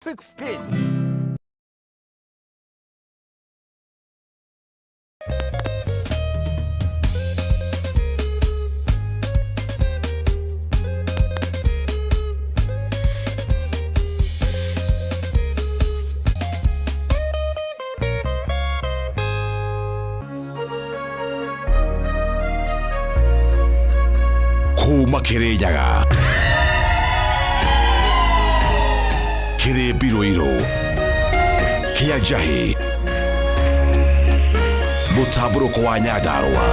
16. Kuma Kirinyaga kĩrĩ mbirũirũ kĩa njahĩ mũtambũrũko wa Nyandarũa.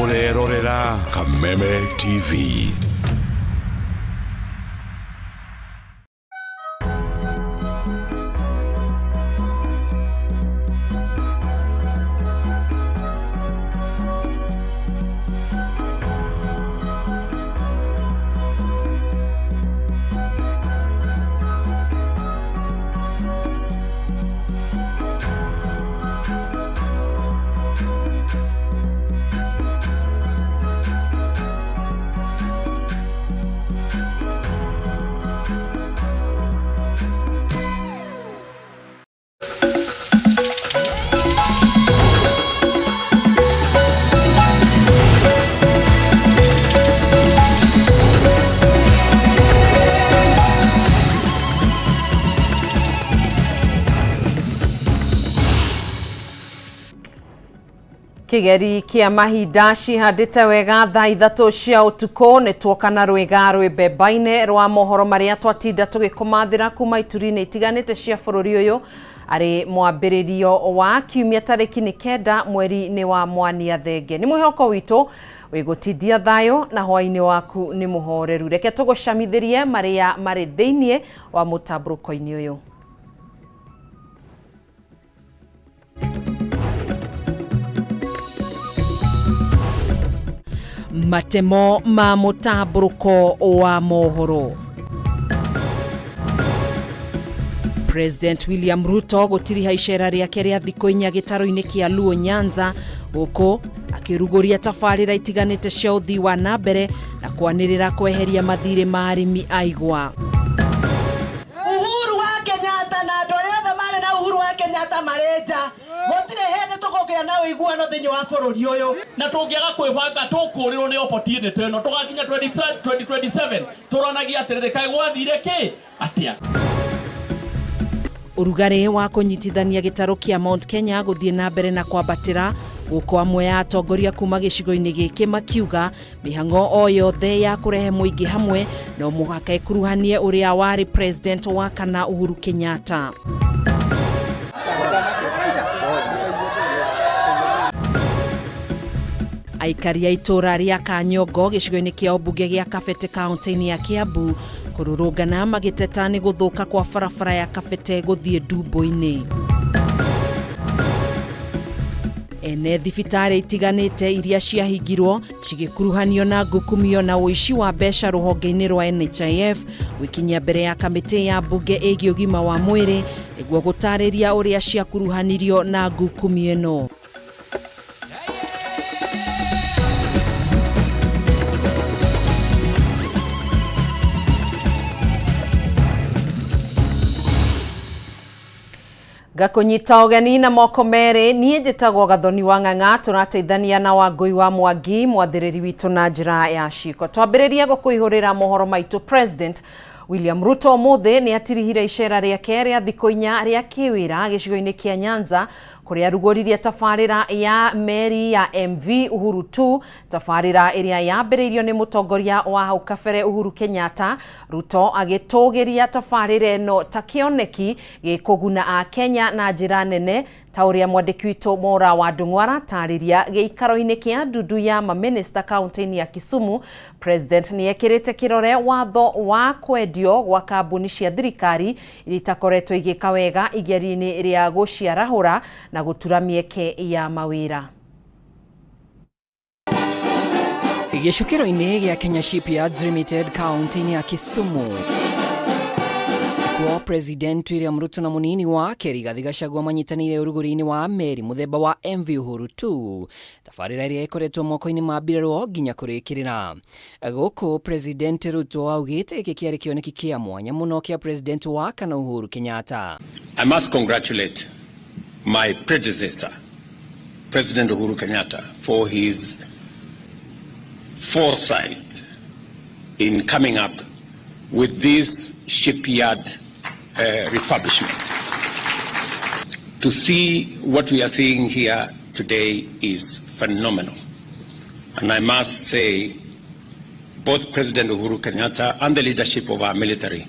Ũrerorera Kameme TV. Kĩgeri kĩa mahinda cihandĩte wega thaa 3 cia ũtukũ. Nĩ tuoka na rwĩga rwĩ mbemba-inĩ rwa mohoro marĩa twatinda tũgĩkũmathĩra kuma ituri-inĩ itiganĩte cia bũrũri ũyũ, arĩ mwambĩrĩrio wa kiumia tarĩki nĩ 9 mweri-inĩ wa Mwania Thenge. Nĩ mwĩhoko witũ wĩgũtindia thayũ na hwaĩ-inĩ waku nĩ mũhoreru. Reke tũgũcamithĩrie marĩa marĩ thĩiniĩ wa mũtambũrũko-inĩ ũyũ. Matemo ma mũtambũrũko wa mohoro. President William Ruto gũtiriha icera rĩake rĩa thikũ 4 gĩtarũ-inĩ kĩa Luo Nyanza, gũkũ akĩrugũria tabarĩra itiganĩte cia ũthii wa na mbere na kwanĩrĩra kweheria mathirĩ ma arĩmi a igwa. Uhuru wa Kenyatta na andũ arĩa othe marĩ na Uhuru wa Kenyatta marĩ nja, gũtirĩ hĩndĩ tũkũgĩa na ũiguano thĩinĩ wa bũrũri ũyũ. Na tũngĩaga kwĩbanga tũkũrĩrwo nĩ opportunity ĩno, tũgakinya 2027 tũranagia atĩrĩrĩ, kaĩ gwathire kĩ atĩa? Ũrugarĩ wa kũnyitithania gĩtarũ kĩa Mount Kenya gũthiĩ na mbere na kwambatĩra, gũkũ amwe ya atongoria kuma gĩcigo-inĩ gĩkĩ makiuga mĩhang'o o yothe ya kũrehe mũingĩ hamwe no mũhaka ĩkuruhanie ũrĩa warĩ president wa kana Uhuru Kenyatta. Aikari a itũũra rĩa Kanyongo gĩcigo-inĩ kĩa ũmbunge gĩa Kabete kaunti-inĩ ya Kiambu kũrũrũngana magĩteta nĩ gũthũka kwa barabara ya Kabete gũthiĩ Ndumbo-inĩ. Ene thibitarĩ itiganĩte iria ciahingirwo cigĩkuruhanio na ngukumio na ũici wa mbeca rũhonge-inĩ rwa NHIF gwĩkinyia mbere ya kamĩtĩ ya mbunge ĩgiĩ ũgima wa mwĩrĩ nĩguo gũtarĩria ũrĩa ciakuruhanirio na ngukumio ĩno. Ngakũnyita ũgeni na moko merĩ. Niĩ njĩtagwo Gathoni wa Ng'ang'a, tũrateithania na Wangũi wa Mwangi mwathĩrĩri witũ na njĩra ya ciko. Twambĩrĩrie gũkũihũrĩra mohoro maitũ. President William Ruto ũmũthĩ nĩ atirihire icera rĩake rĩa thikũ 4 rĩa kĩwĩra gĩcigo-inĩ kĩa Nyanza, kũrĩa arugũririe tabarĩra ya meri ya MV Uhuru 2, tabarĩra ĩrĩa yambĩrĩirio nĩ mũtongoria wa hau kabere Uhuru Kenyatta. Ruto agĩtũgĩria tabarĩra ĩno ta kĩoneki gĩkũguna a Kenya na njĩra nene, ta ũrĩa mwandĩki witũ Mora wa Ndung'u aratarĩria. Gĩikaro-inĩ kĩa ndundu ya mamĩnĩsta kaunti-inĩ ya Kisumu, President nĩ ekĩrĩte kĩrore watho wa kwendio gwa kambuni cia thirikari iria itakoretwo igĩka wega igeria-inĩ rĩa gũciarahũra na gũtura mĩeke ya mawĩra. Gĩcukĩro-inĩ gĩa Kenya Shipyards Limited kaunti-inĩ ya Kisumu. Kwa President William Ruto na munini wake Rigathi Gachagua manyitanĩire ũrugũri-inĩ wa meri mũthemba wa MV Uhuru 2, tabarĩra ĩrĩa ĩkoretwo moko-inĩ ma mbirarũ nginya kũrĩkĩrĩra. Gũkũ President Ruto augĩte gĩkĩ kĩarĩ kĩoneki kĩa mwanya mũno kĩa President wa kana Uhuru Kenyatta. I must congratulate my predecessor, President Uhuru Kenyatta, for his foresight in coming up with this shipyard refurbishment. To see what we are seeing here today is phenomenal. And I must say, both President Uhuru Kenyatta and the leadership of our military,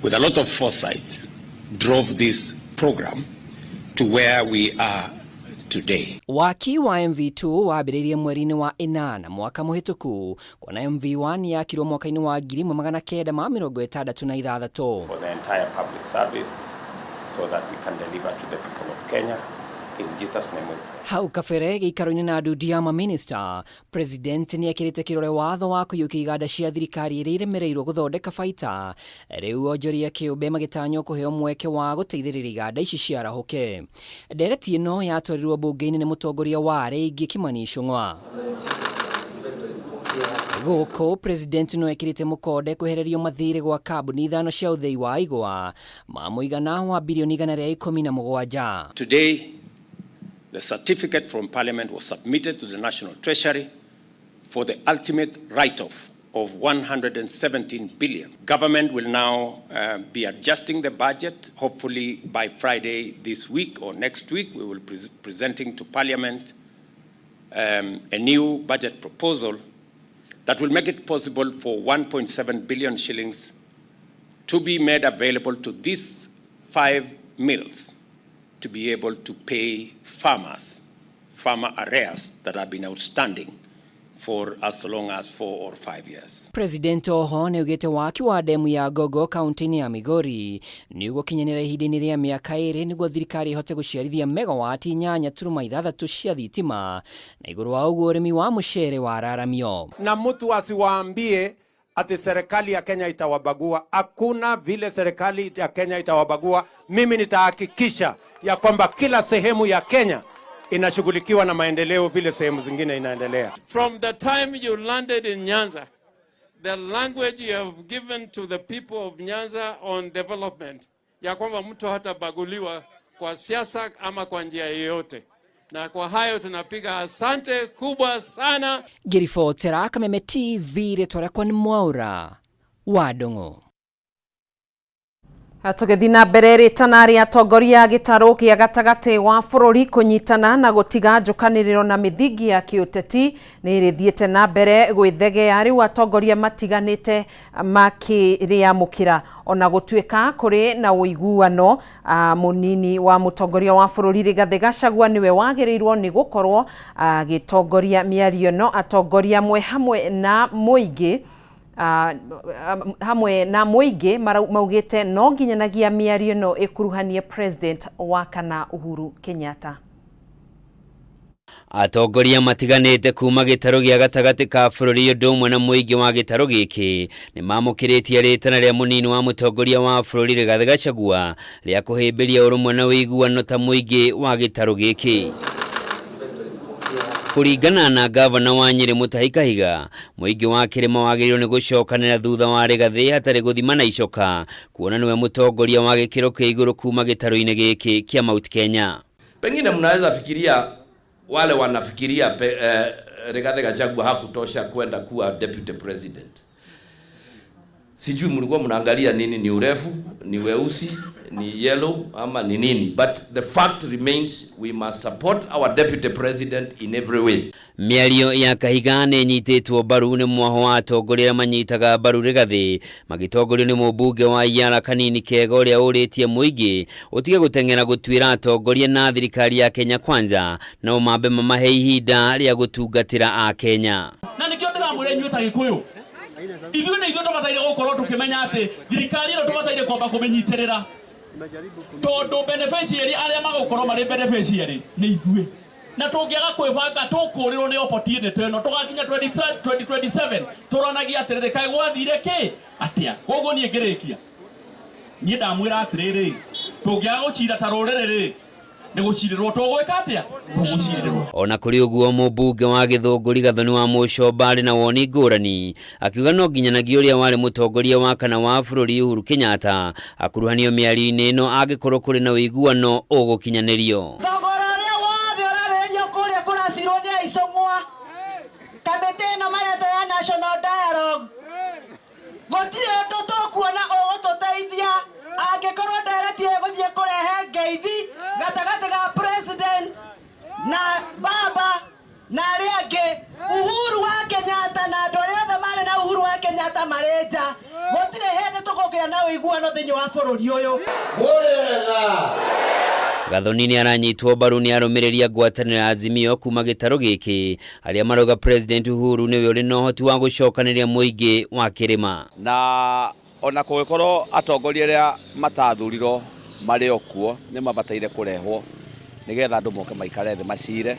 with a lot of foresight, drove this program to where we are today. Waki wa MV2 wambĩrĩirie mweri-inĩ wa 8 mwaka mũhĩtũku, kuona MV1 yakirwo mwaka-inĩ wa 1966. For the entire public service so that we can deliver to the people of Kenya. In Jesus' name we pray. Hau kabere gĩikaro-inĩ na ndundu ya maminista, President nĩ ekĩrĩte kĩrore watho wa kũiyũkia iganda cia thirikari iria iremereirwo gũthondeka baita. Rĩu onjoria kĩũmbe magĩtanywo kũheo mweke wa gũteithĩrĩria iganda ici ciarahũke. Ndereti ĩno yatwarirwo mbunge-inĩ nĩ mũtongoria wa arĩa aingĩ Kimani Ichung'wa. Gũkũ President no ekĩrĩte mũkonde kwehererio mathirĩ gwa kambuni 5 cia ũthĩi wa igwa ma mũigana wa birioni 117. Today, the certificate from Parliament was submitted to the National Treasury for the ultimate write-off of 117 billion. Government will now be adjusting the budget. Hopefully by Friday this week or next week, we will be presenting to Parliament a new budget proposal that will make it possible for 1.7 billion shillings to be made available to these 5 mills to be able to pay farmers, farmer arrears that have been outstanding for as long as 4 or 5 years. President oho nĩ augĩte waki wa demu ya Gogo kaunti-inĩ ya Migori nĩ ũgũkinyanĩra ihinda-inĩ rĩa mĩaka 2 nĩguo thirikari ĩhote gũciarithia megawati 8.6 cia thitima, na igũrũ wa ũguo ũrĩmi wa mũcere wararamio. Na mtu asiwaambie ati serikali ya Kenya itawabagua. Hakuna vile serikali ya Kenya itawabagua. Mimi nitahakikisha ya kwamba kila sehemu ya Kenya inashughulikiwa na maendeleo vile sehemu zingine inaendelea. From the time you landed in Nyanza, the language you have given to the people of Nyanza on development, ya kwamba mtu hatabaguliwa kwa siasa ama kwa njia yoyote. Na kwa hayo tunapiga asante kubwa sana. Ngĩribotera Kameme TV, rĩtwa rĩakwa nĩ Mwaũra wa Ndung'u. Tũgĩthiĩ na mbere, rĩtana rĩa atongoria gĩtarũ kĩa gatagatĩ wa bũrũri kũnyitana na gũtiga njũkanĩrĩro na mĩthingi ya kĩũteti nĩ rĩthiĩte na mbere gwĩthegea. Rĩu atongoria matiganĩte makĩrĩamũkĩra ona gũtuĩka kũrĩ na ũiguano. Mũnini wa mũtongoria wa bũrũri Rigathĩ Gachagua nĩwe wagĩrĩirwo nĩ gũkorwo agĩtongoria mĩario ĩno. Atongoria amwe hamwe na mũingĩ maugĩte no nginyanagia mĩario ĩno ĩkuruhanie President wa kana Uhuru Kenyatta. Atongoria matiganĩte kuma gĩtarũ gĩa gatagatĩ ka bũrũri ũndũ ũmwe na mũingĩ wa gĩtarũ gĩkĩ nĩ mamũkĩrĩtie rĩtana rĩa mũnini wa mũtongoria wa bũrũri Rigathĩ Gachagua rĩa kũhĩmbĩria ũrũmwe na ũiguano ta mũingĩ wa gĩtarũ gĩkĩ. Kũringana na gavana wa Nyĩrĩ Mutahi Kahiga, mũingĩ wa kĩrĩma wagĩrĩirwo nĩ gũcokanĩra thutha wa Rigathĩ hatarĩ gũthima na icoka, kuona nĩwe mũtongoria wa gĩkĩro kĩa igũrũ kuma gĩtarũ-inĩ gĩkĩ kĩa Mount Kenya. Pengine mnaweza fikiria wale wanafikiria Rigathi Gachagua hakutosha kwenda kuwa deputy president. Sijui mlikuwa mnaangalia nini, ni urefu, ni weusi, ni yellow ama ni nini? But the fact remains, we must support our deputy president in every way. Mĩario ya Kahiga nĩ ĩnyitĩtwo mbaru nĩ mwaho wa atongoria arĩa manyitaga mbaru Rigathĩ, magĩtongorio nĩ mũmbunge wa Iara Kanini Kega ũrĩa ũrĩtie mũingĩ ũtige gũteng'era gũtuĩra atongoria na thirikari ya Kenya Kwanza, no mambe mamahe ihinda rĩa gũtungatĩra Akenya. Na nĩkĩo ndĩramwĩra inyuĩ ta Gĩkũyũ, ithuĩ nĩ ithuĩ tũbataire gũkorwo tũkĩmenya atĩ thirikari ĩno tũbataire kwamba kũmĩnyitĩrĩra, tondũ beneficiary arĩa magũkorwo marĩ beneficiary nĩ ithuĩ, na tũngĩaga kwĩbanga tũkũrĩrwo nĩ opportunity ĩno. Tũgakinya 2027 tũronagia atĩrĩrĩ, kaĩ gwathire kĩ atĩa? Koguo niĩ ngĩrĩkia Niĩ ndamwĩra atĩrĩrĩ, tũngĩaga gũcira ta rũrĩrĩ rĩ, nĩ gũcirĩrwo tũgwĩka atĩa? Tũgũcirĩrwo. Ona kũrĩ ũguo, mũmbunge wa Gĩthũngũri Gathoni wa Mũcomba arĩ na woni ngũrani, akiuga no nginyanagia ũrĩa warĩ mũtongoria wa kana wa bũrũri Uhuru Kenyatta akuruhanio mĩario-inĩ ĩno angĩkorwo kũrĩ na ũiguano ũgũkinyanĩrio. Thogora ũrĩa wothe ũrarĩrĩrio kũrĩa kũracirwo nĩ aicũng'wa, kamĩtĩ ĩno mareta ya National Dialogue, gũtirĩ ũndũ tũkuona ũgũtũteithia angĩkorwo ndereti ĩyo ĩgũthiĩ kũrehe ngeithi gatagatĩ ga president na baba na arĩa angĩ. Uhuru wa Kenyatta na andũ arĩa othe marĩ na Uhuru wa Kenyatta marĩ nja, gũtirĩ hĩndĩ tũkũgĩa na ũiguano thĩinĩ wa bũrũri ũyũ. Gathoni nĩ aranyitwo mbaru nĩ arũmĩrĩri a ngwatanĩro ya Azimio kuma gĩtarũ gĩkĩ, arĩa marauga President Uhuru nĩwe ũrĩ na ũhoti wa gũcokanĩrĩria mũingĩ wa kĩrĩma. Na ona kũngĩkorwo atongoria arĩa matathurirwo marĩ o kuo, nĩ mabataire kũrehwo nĩgetha andũ moke maikare thĩ macire,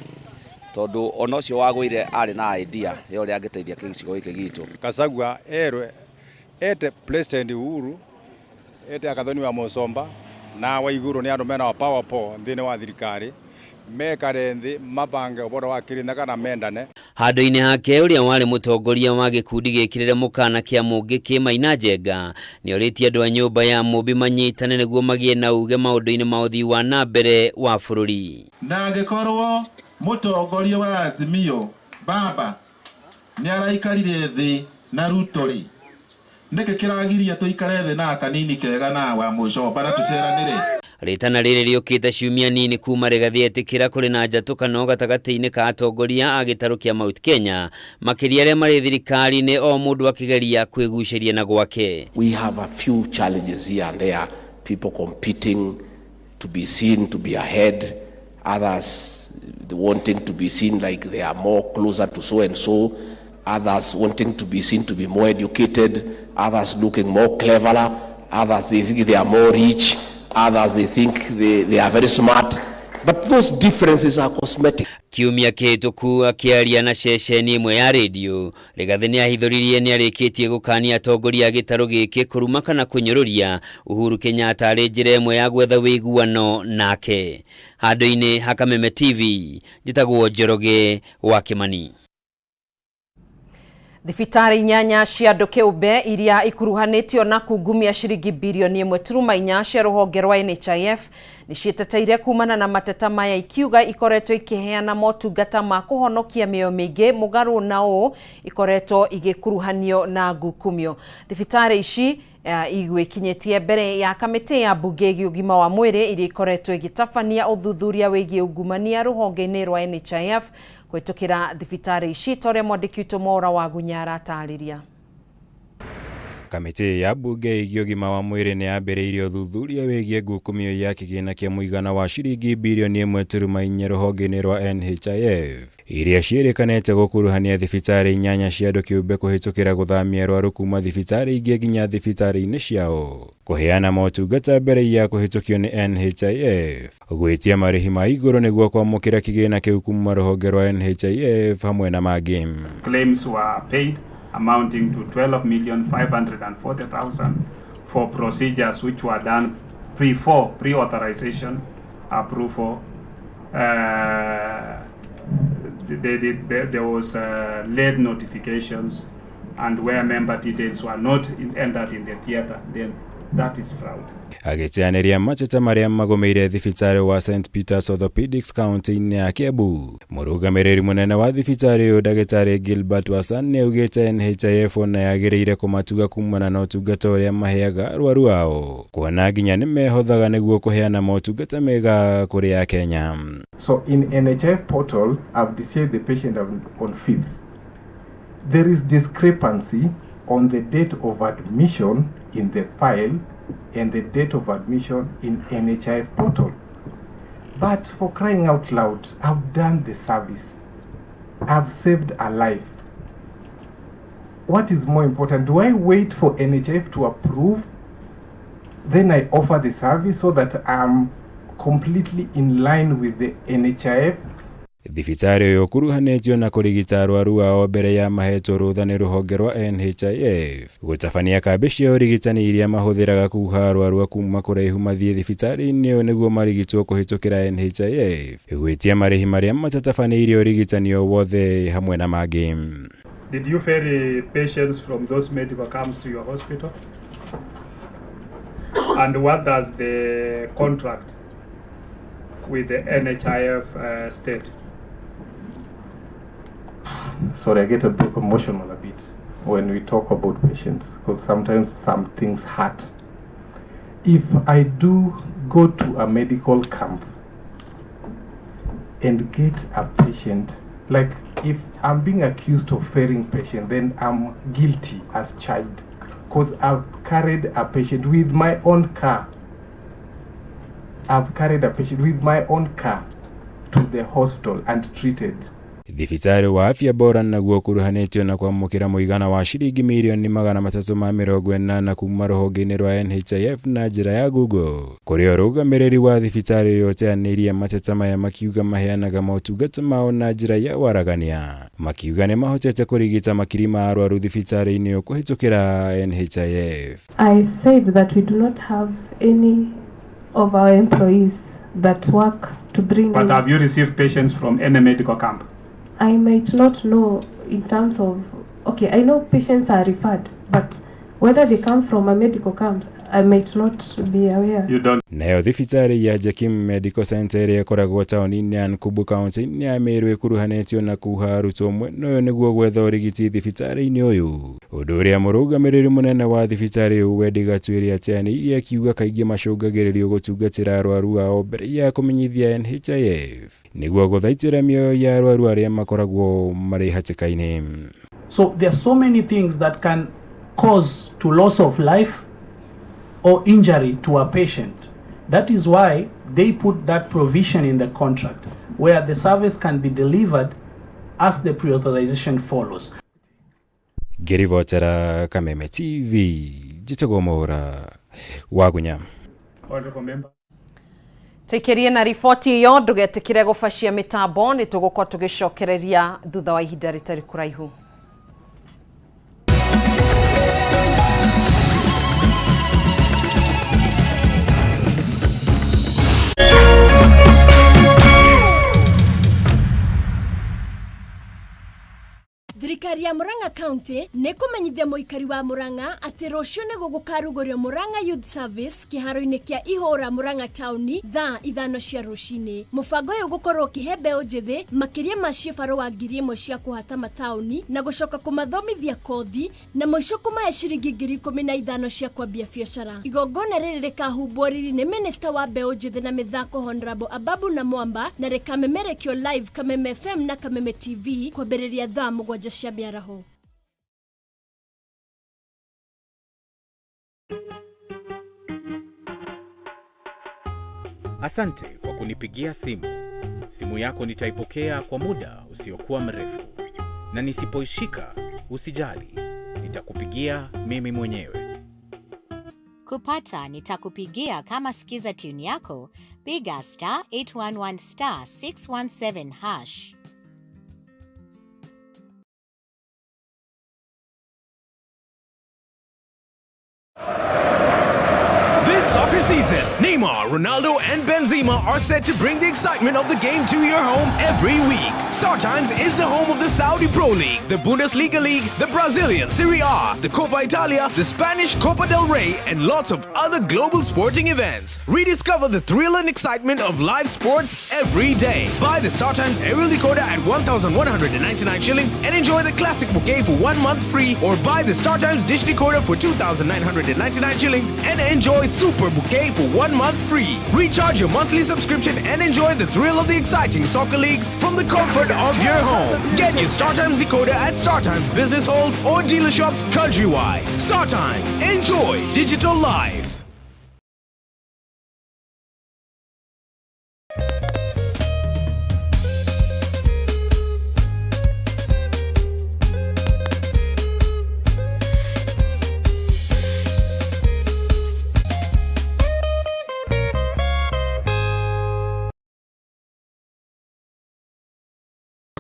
tondũ ona ũcio wagũire arĩ na idea ya ũrĩa angĩteithia gĩcigo gĩkĩ gitũ. Gachagua erwe ete President Uhuru, ete Gathoni wa Mucomba na Waiguru, nĩ andũ mena power po thĩinĩ wa thirikari, mekare nthĩ mabange ũhoro wa Kirinyaga na mendane. Handũ-inĩ hake, ũrĩa warĩ mũtongoria wa gĩkundi gĩkĩrĩre mũkana kĩa Mũngĩkĩ Maina Njenga nĩ orĩtie andũ a nyũmba ya Mũmbi manyitane nĩguo magĩe na uge maũndũ-inĩ ma ũthii wa na mbere wa bũrũri. Na angĩkorwo mũtongoria wa Azimio baba nĩ araikarire thĩ na Ruto rĩ, nĩkĩ kĩragiria tũikare thĩ na Kanini Kega na wa Mũcomba na tũceranĩre? Rĩtana rĩrĩ rĩũkĩte ciumia nini kuma Rigathi etĩkĩra kũrĩ na njatũkano gatagatĩ-inĩ ka atongoria a gĩtarũ kĩa Mount Kenya, makĩria arĩa marĩ thirikari-inĩ, o mũndũ akĩgeria kwĩgucĩria na gwake. We have a few challenges here and there, people competing to be seen to be ahead, others wanting to be seen like they are more closer to so and so, others wanting to be seen to be more educated, others looking more cleverer, others they think they are more rich, others they think they are very smart. But those differences are cosmetic. Kiumia kĩhĩtũku, akĩaria na ceceni ĩmwe ya rĩndiũ, Rigathi nĩ ahithũririe nĩ arĩkĩtie gũkania atongoria a gĩtarũ gĩkĩ kũruma kana kũnyũrũria Uhuru Kenyatta arĩ njĩra ĩmwe ya gwetha ũiguano nake. Handũ-inĩ ha Kameme TV, njĩtagwo Njoroge wa Kĩmani. Thibitarĩ 8 cia andũ kĩũmbe iria ikuruhanĩtio na kungumia ciringi birioni 1.4 cia rũhonge rwa NHIF nĩ ciĩteteire kumana na mateta maya, ikiuga ikoretwo ikĩheana motungata ma kũhonokia mĩoyo mĩingĩ, mũgarũ na ũũ ikoretwo igĩkuruhanio na ngukumio. Thibitarĩ ici igwĩkinyĩtie mbere ya kamĩtĩ ya mbunge ĩgiĩ ũgima wa mwĩrĩ iria ikoretwo ĩgĩtabania ũthuthuria wĩgiĩ ungumania rũhonge-inĩ rwa NHIF kũhĩtũkĩra thibitarĩ ici, ta ũrĩa mwandĩki witũ Mwaũra wa Gunya aratarĩria. Kamĩtĩ ya mbunge ĩgiĩ ũgima wa mwĩrĩ nĩ yambĩrĩirie ũthuthuria wĩgiĩ ngukumio ya kĩgĩna kĩa mũigana wa ciringi birioni 1.4 rũhonge-inĩ rwa NHIF iria ciĩrĩkanĩte gũkuruhania thibitarĩ 8 cia andũ kĩũmbe kũhĩtũkĩra gũthamia arwaru kuma thibitarĩ ingĩ nginya thibitarĩ-inĩ ciao, kũheana motungata mbere ya kũhĩtũkio nĩ NHIF, gwĩtia marĩhi ma igũrũ nĩguo kwamũkĩra kĩgĩna kĩu kuma rũhonge rwa NHIF, hamwe na mangĩ. Claims were paid amounting to 12,540,000 for procedures which were done before pre-authorization approval. There was late notifications, and where member details were not entered in the theater, then that is fraud. Agĩteanĩria mateta marĩa magũmĩire thibitarĩ wa St Peters Orthopedics kaunti-inĩ ya Kiambu, mũrũgamĩrĩri mũnene wa thibitarĩ ũyũ ndagĩtarĩ Gilbert Wasan nĩ augĩte NHIF ona yagĩrĩire kũmatuga kumana na ũtungata ũrĩa maheaga arwaru ao, kuona nginya nĩ mehothaga nĩguo kũheana motungata mega kũrĩ Akenya. So in NHIF portal, I've discharged the patient on 5th. There is discrepancy on the date of admission in the file and the date of admission in NHIF portal. But for crying out loud, I've done the service. I've saved a life. What is more important? Do I wait for NHIF to approve? Then I offer the service so that I'm completely in line with the NHIF? Thibitarĩ ũyũ ũkuruhanĩtio na kũrigita arwaru ao mbere ya mahetwo rũtha nĩ rũhonge rwa NHIF gũtabania kambĩ cia ũrigitani iria mahũthĩraga kuha arwaru kuma kũraihu mathiĩ thibitarĩ-inĩ ũyũ nĩguo marigitwo kũhĩtũkĩra NHIF gwĩtia marĩhi marĩa matatabanĩirie ũrigitani o wothe hamwe na mangĩ. Did you ferry patients from those medical camps to your hospital? And what does the contract with the NHIF state? Sorry, I get a bit emotional a bit when we talk about patients because sometimes some things hurt. If I do go to a medical camp and get a patient, like if I'm being accused of ferrying patient, then I'm guilty as charged because I've carried a patient with my own car. I've carried a patient with my own car to the hospital and treated. Thibitarĩ wa Afya Bora naguo ũkuruhanĩtio na kwamũkĩra mũigana wa ciringi mirioni 380 kuma rũhonge-inĩ rwa NHIF na njĩra ya Google kũrĩa ũrũgamĩrĩri wa thibitarĩ ũyũ ũteanĩirie mateta maya makiuga maheanaga motungata mao na njĩra ya waragania makiuga nĩ mahotete kũrigita makiri ma arwaru thibitarĩ-inĩ ũyũ kũhĩtũkĩra NHIF. I said that we do not have any of our employees that work to bring But in. have you received patients from any medical camp? I might not know in terms of, okay, I know patients are referred, but whether they come from a medical camp, I might not be aware. You don't. Nayo thibitarĩ ya Jakim Medical Center ĩrĩa ĩkoragwo taũni-inĩ ya Nkubu kaunti-inĩ ya Meru ĩkuruhanĩtio na kuha arutwo mwena ũyũ nĩguo gwetha ũrigiti thibitarĩ-inĩ ũyũ ũndũ ũrĩa mũrũgamĩrĩri mũnene wa thibitarĩ ũyũ Wendi Gatuĩri ateanĩirie akiuga kaingĩ macũngagĩrĩrio gũtungatĩra arwaru ao mbere ya kũmenyithia NHIF nĩguo gũthaitĩra mĩoyo ya arwaru arĩa makoragwo marĩ hatĩka-inĩ. So there are so many things that can cause to loss of life or injury to a patient. That is why they put that provision in the contract where the service can be delivered as the pre-authorization follows. Ngĩribotera Kameme TV njĩtagwo Mwaũra Wagunya. Honorable member. Tũikĩrie na riboti ĩyo ndũgetĩkĩre gũbacia mĩtambo nĩ tũgũkorwo tũgĩcokereria thutha wa ihinda rĩtarĩ kũraihu. Thirikari ya Murang'a County nĩ kũmenyithia mũikari wa Murang'a atĩ rũciũ nĩ gũgũkarugũrio Murang'a Youth Service kĩharo-inĩ kĩa Ihũra Murang'a taũni thaa 5 cia rũcinĩ. Mũbango ũyũ ũgũkorwo ũkĩhe mbeũ njĩthĩ makĩria ma ciĩbarũa 1000 cia kũhata mataũni na gũcoka kũmathomithia kothi na mũico kũmahe ciringi 15,000 cia kwambia biacara. Igongona rĩrĩ rĩkahumbwo riri nĩ minista wa mbeũ njĩthĩ na mĩthako Honorable Ababu na Mwamba na rĩkamemerekio live Kameme FM na Kameme TV kwambĩrĩria thaa 7 cia mĩaraho. Asante kwa kunipigia simu. Simu yako nitaipokea kwa muda usiokuwa mrefu, na nisipoishika usijali, nitakupigia mimi mwenyewe. Kupata nitakupigia kama skiza tune yako, piga star 811 star 617 hash. This soccer season, Neymar, Ronaldo, and Benzema are set to bring the excitement of the game to your home every week. StarTimes is the home of the Saudi Pro League, the Bundesliga League, the Brazilian Serie A, the Copa Italia, the Spanish Copa del Rey, and lots of other global sporting events. Rediscover the thrill and excitement of live sports every day. Buy the StarTimes aerial decoder at 1,199 shillings and enjoy the classic bouquet for 1 month free, or buy the StarTimes dish decoder for 2,999 shillings and enjoy Super Bouquet for 1 month free. Recharge your monthly subscription and enjoy the thrill of the exciting soccer leagues from the comfort of your home. Get your StarTimes decoder at StarTimes business halls or dealer shops countrywide. StarTimes, enjoy digital life.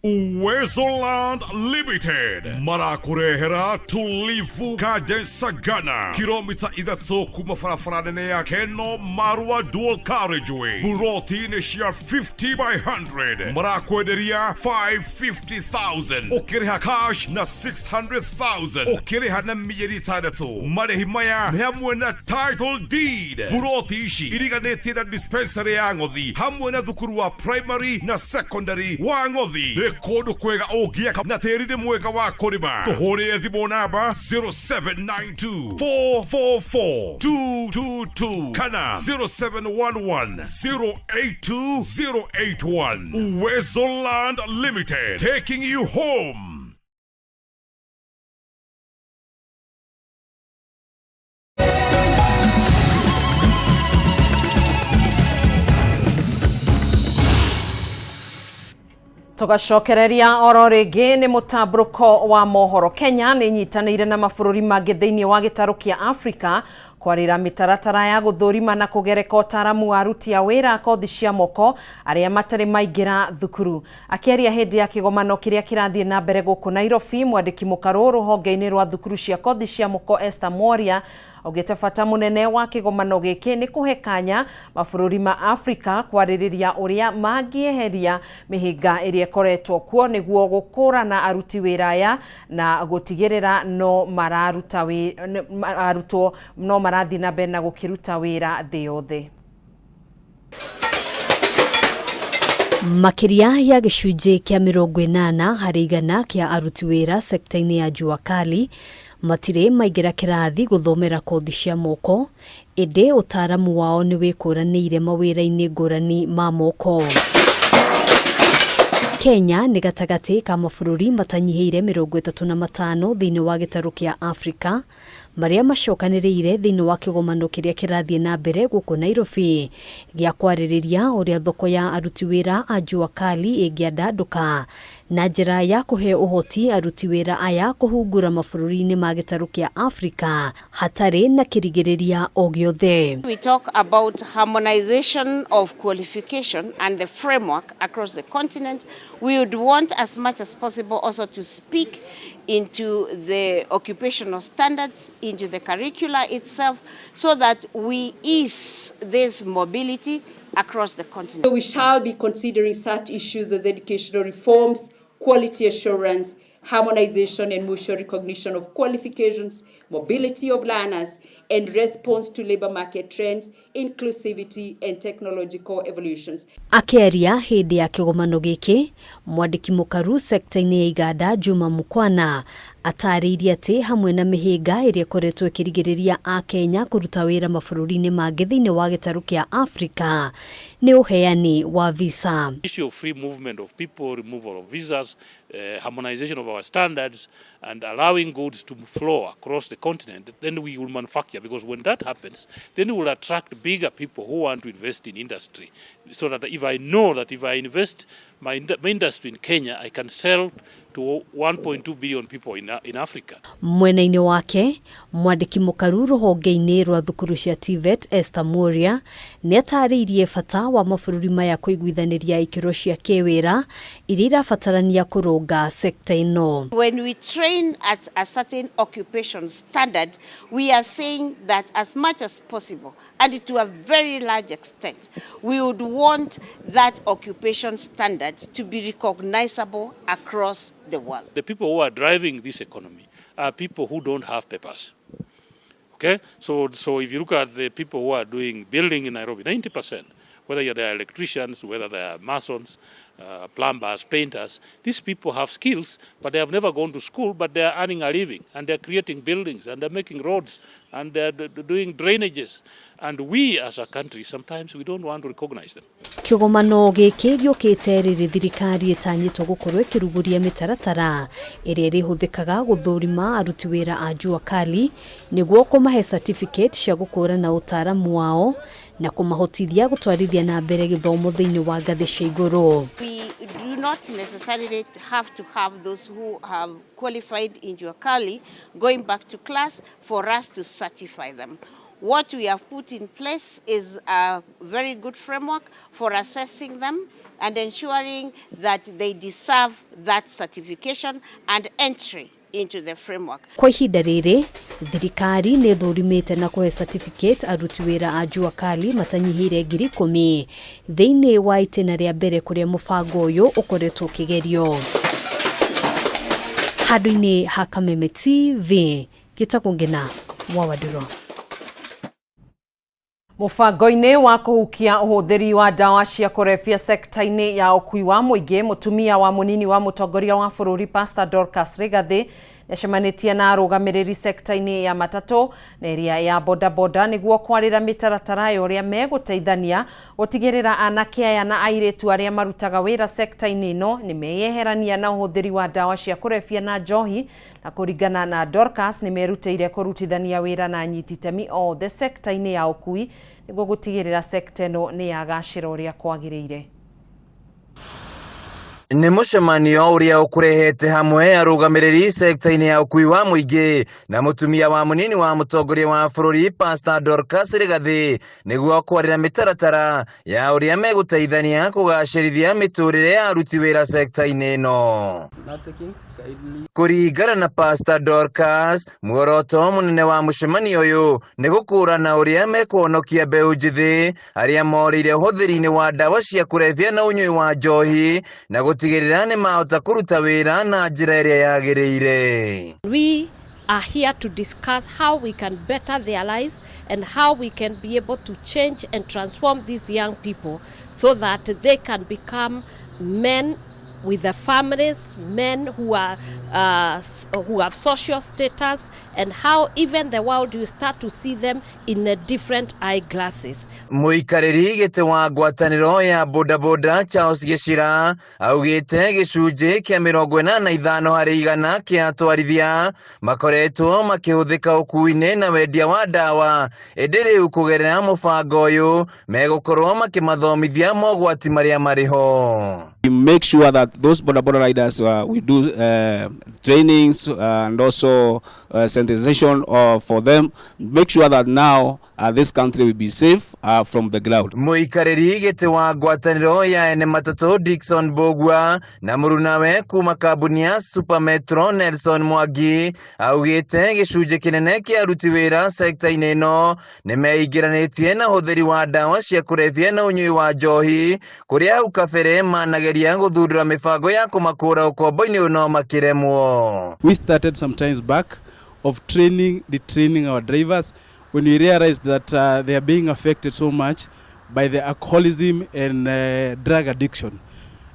Uwezo Land Limited marakũrehera Tulivu Garden Sagana kilomita 3 kuma barabara nene ya Keno Marua Dual Carriageway buroti-inĩ cia 50 by 100 marakwenderia 550,000 ũkĩrĩha cash na 600,000 ũkĩrĩha na mĩeri 6 marĩhi maya nĩ hamwe na title deed buroti ici iriganĩtie na dispensary ya Ng'othi hamwe na thukuru wa primary na secondary wa Ng'othi. Nĩ kũndũ kwega ũngĩaka na tĩri nĩ mwega wa kũrĩma. Tũhũrĩre thimũ namba 0792 444 222 kana 0711 082 081. Uwezo Land Limited, taking you home. Tugacokereria oro rĩngĩ nĩ mũtambũrũko wa mohoro. Kenya nĩ ĩnyitanĩire na mabũrũri mangĩ thĩinĩ wa gĩtarũ kĩa Afrika kwarĩra mĩtaratara ya gũthũrima na kũgereka ũtaaramu wa aruti a wĩra kothi cia moko arĩa matarĩ maingĩra thukuru. Akĩaria hĩndĩ ya kĩgomano kĩrĩa kĩrathiĩ na mbere gũkũ Nairobi, mwandĩki mũkarũ rũhonge-inĩ rwa thukuru cia kothi cia moko Esther Mworia augĩte bata mũnene wa kĩgomano gĩkĩ nĩ kũhe kanya mabũrũri ma Afrika kwarĩrĩria ũrĩa mangĩeheria mĩhĩnga ĩrĩa ĩkoretwo kuo nĩguo gũkũrana aruti wĩra aya na gũtigĩrĩra no mararuta arutwo no marathiĩ na mbere na gũkĩruta wĩra thĩ yothe. Makĩria ya gĩcunjĩ kĩa 80% kĩa aruti wĩra sekta-inĩ ya jua kali matirĩ maingĩra kĩrathi gũthomera kothi cia moko, ĩndĩ ũtaaramu wao nĩ wĩkũranĩire mawĩra-inĩ ngũrani ma moko. Kenya nĩ gatagatĩ ka mabũrũri matanyihĩire 35 thĩinĩ wa gĩtarũ kĩa Afrika marĩa macokanĩrĩire thĩinĩ wa kĩgomano kĩrĩa kĩrathiĩ na mbere gũkũ Nairobi gĩa kwarĩrĩria ũrĩa thoko ya aruti wĩra a jua kali ĩngĩandandũka na njĩra ya kũhe ũhoti aruti wĩra aya kũhungura mabũrũri-inĩ ma gĩtarũ kĩa Afrika hatarĩ na kĩrigĩrĩria o gĩothe. We talk about harmonization of qualification and the framework across the continent. We would want as much as possible also to speak into the occupational standards, into the curricula itself, so that we ease this mobility across the continent. So we shall be considering such issues as educational reforms, quality assurance, harmonization and mutual recognition of qualifications, mobility of learners, and response to labor market trends, inclusivity, and technological evolutions. Akĩaria hĩndĩ ya kĩgomano gĩkĩ, mwandĩki mũkaru sekta-inĩ ya iganda Juma Mukwana atarĩirie atĩ hamwe na mĩhĩnga ĩrĩa ĩkoretwo ĩkĩrigĩrĩria Akenya kũruta wĩra mabũrũri-inĩ mangĩ thĩinĩ wa gĩtarũ kĩa Afrika nĩ ũheani wa visa. Issue of free movement of people, removal of visas, harmonization of our standards, and allowing goods to flow across the continent, then we will manufacture, because when that happens, then we will attract bigger people who want to invest in industry. So that if I know that if I invest my industry in Kenya, I can sell to 1.2 billion people in Africa. Mwena-inĩ wake, mwandĩki mũkaru rũhonge-inĩ rwa thukuru cia TVET Esther Mworia nĩ atarĩirie bata wa mabũrũri maya kũiguithanĩria ikĩro cia kĩwĩra iria irabatarania kũrũnga sekta ĩno. When we train at a certain occupation standard, we are saying that as much as possible, and to a very large extent, we would want that occupation standard to be recognizable across the world. The people who are driving this economy are people who don't have papers. Okay? So if you look at the people who are doing building in Nairobi, 90%, whether they are electricians, whether they are masons, plumbers, painters, these people have skills, but they have never gone to school, but they are earning a living, and they are creating buildings, and they are making roads, and they are doing drainages. And we as a country, sometimes we don't want to recognize them. Kĩgomano gĩkĩ gĩũkĩte rĩrĩ thirikari ĩtanyĩtwo gũkorwo ĩkĩrugũria mĩtaratara ĩrĩa ĩrĩhũthĩkaga gũthũrima aruti wĩra a jua kali nĩguo kũmahe certificate cia gũkũrana ũtaaramu wao na kũmahotithia gũtwarithia na mbere gĩthomo thĩinĩ wa ngathĩ cia igũrũ. We do not necessarily have to have those who have qualified in jua kali going back to class for us to certify them. What we have put in place is a very good framework for assessing them and ensuring that they deserve that certification and entry into the framework. Kwa ihinda rĩrĩ thirikari nĩ ĩthũrimĩte na kũhe certificate aruti wĩra a jua kali matanyihĩire 10,000 thĩinĩ wa itĩna rĩa mbere kũrĩa mũbango ũyũ ũkoretwo ũkĩgerio. Handũ-inĩ ha Kameme TV gĩtagwo Ngina wa Wandũrũ. Mũbango-inĩ wa kũhukia ũhũthĩri wa ndawa cia kũrebia sekta-inĩ ya ũkui wa mũingĩ, mũtumia wa mũnini wa mũtongoria wa bũrũri Pastor Dorcas Rigathi nĩacemanĩtie na arũgamĩrĩri sekta-inĩ ya matatũ na ĩrĩa ya bodaboda nĩguo kwarĩra mĩtaratara ya ũrĩa megũteithania gũtigĩrĩra anake aya na airĩtu arĩa marutaga wĩra sekta-inĩ ĩno nĩmeyeherania na ũhũthĩri wa ndawa cia kũrebia na njohi. Na kũringana na Dorcas nĩmerutĩire kũrutithania wĩra na anyiti itemi othe sekta-inĩ ya ũkui nĩguo gũtigĩrĩra sekta ĩno nĩ yagacĩra ũrĩa kwagĩrĩire. Nĩ mũcemanio ũrĩa ũkũrehete hamwe arũgamĩrĩri sekta-inĩ ya ũkui wa mũingĩ na mũtumia wa mũnini wa mũtongoria wa bũrũri Pastor Dorcas Rigathi nĩguo kwarĩra mĩtaratara ya ũrĩa megũteithania kũgacĩrithia mĩtũrĩre ya aruti wĩra sekta-inĩ ĩno. Kũringana na Pastor Dorcas, muoroto mũnene wa mũcemanio ũyũ nĩ gũkũrana ũrĩa mekũhonokia mbeũ njĩthĩ arĩa morĩire ũhũthĩri-inĩ wa ndawa cia kũrebia na ũnyui wa njohi na gũtigĩrĩra nĩ mahota kũruta wĩra na njĩra ĩrĩa yagĩrĩire. We are here to discuss how we can better their lives and how we can be able to change and transform these young people so that they can become men with their families, men who are who have social status, and how even the world will start to see them in a different eyeglasses. Mũikarĩri gĩtĩ wa ngwatanĩro ya bodaboda Charles Gĩcira augĩte gĩcunjĩ kĩa 85% kĩa atwarithia makoretwo makĩhũthĩka ũkuui-inĩ na wendia wa ndawa, ĩndĩ rĩu kũgerera mũbango ũyũ megũkorwo makĩmathomithia mogwati marĩa marĩ ho. We make sure that those boda boda riders, we do trainings and also sensitization for them. Make sure that now this country will be safe from the ground. Mũikarĩri gĩtĩ wa ngwatanĩro ya ene matatũ Dickson Mbugua na mũrunawe kuma kambuni ya Super Metro Nelson Mwangi augĩte gĩcunjĩ kĩnene kĩa aruti wĩra sekta-inĩ ĩno nĩmeingĩranĩtie na ũhũthĩri wa ndawa cia kũrebia na ũnyui wa njohi kũrĩa hau kabere manageria gũthundũra mĩbango ya kũmakũra ũkombo-inĩ ũyũ no makĩremwo. We started some times back of retraining our drivers when we realized that they are being affected so much by the alcoholism and drug addiction.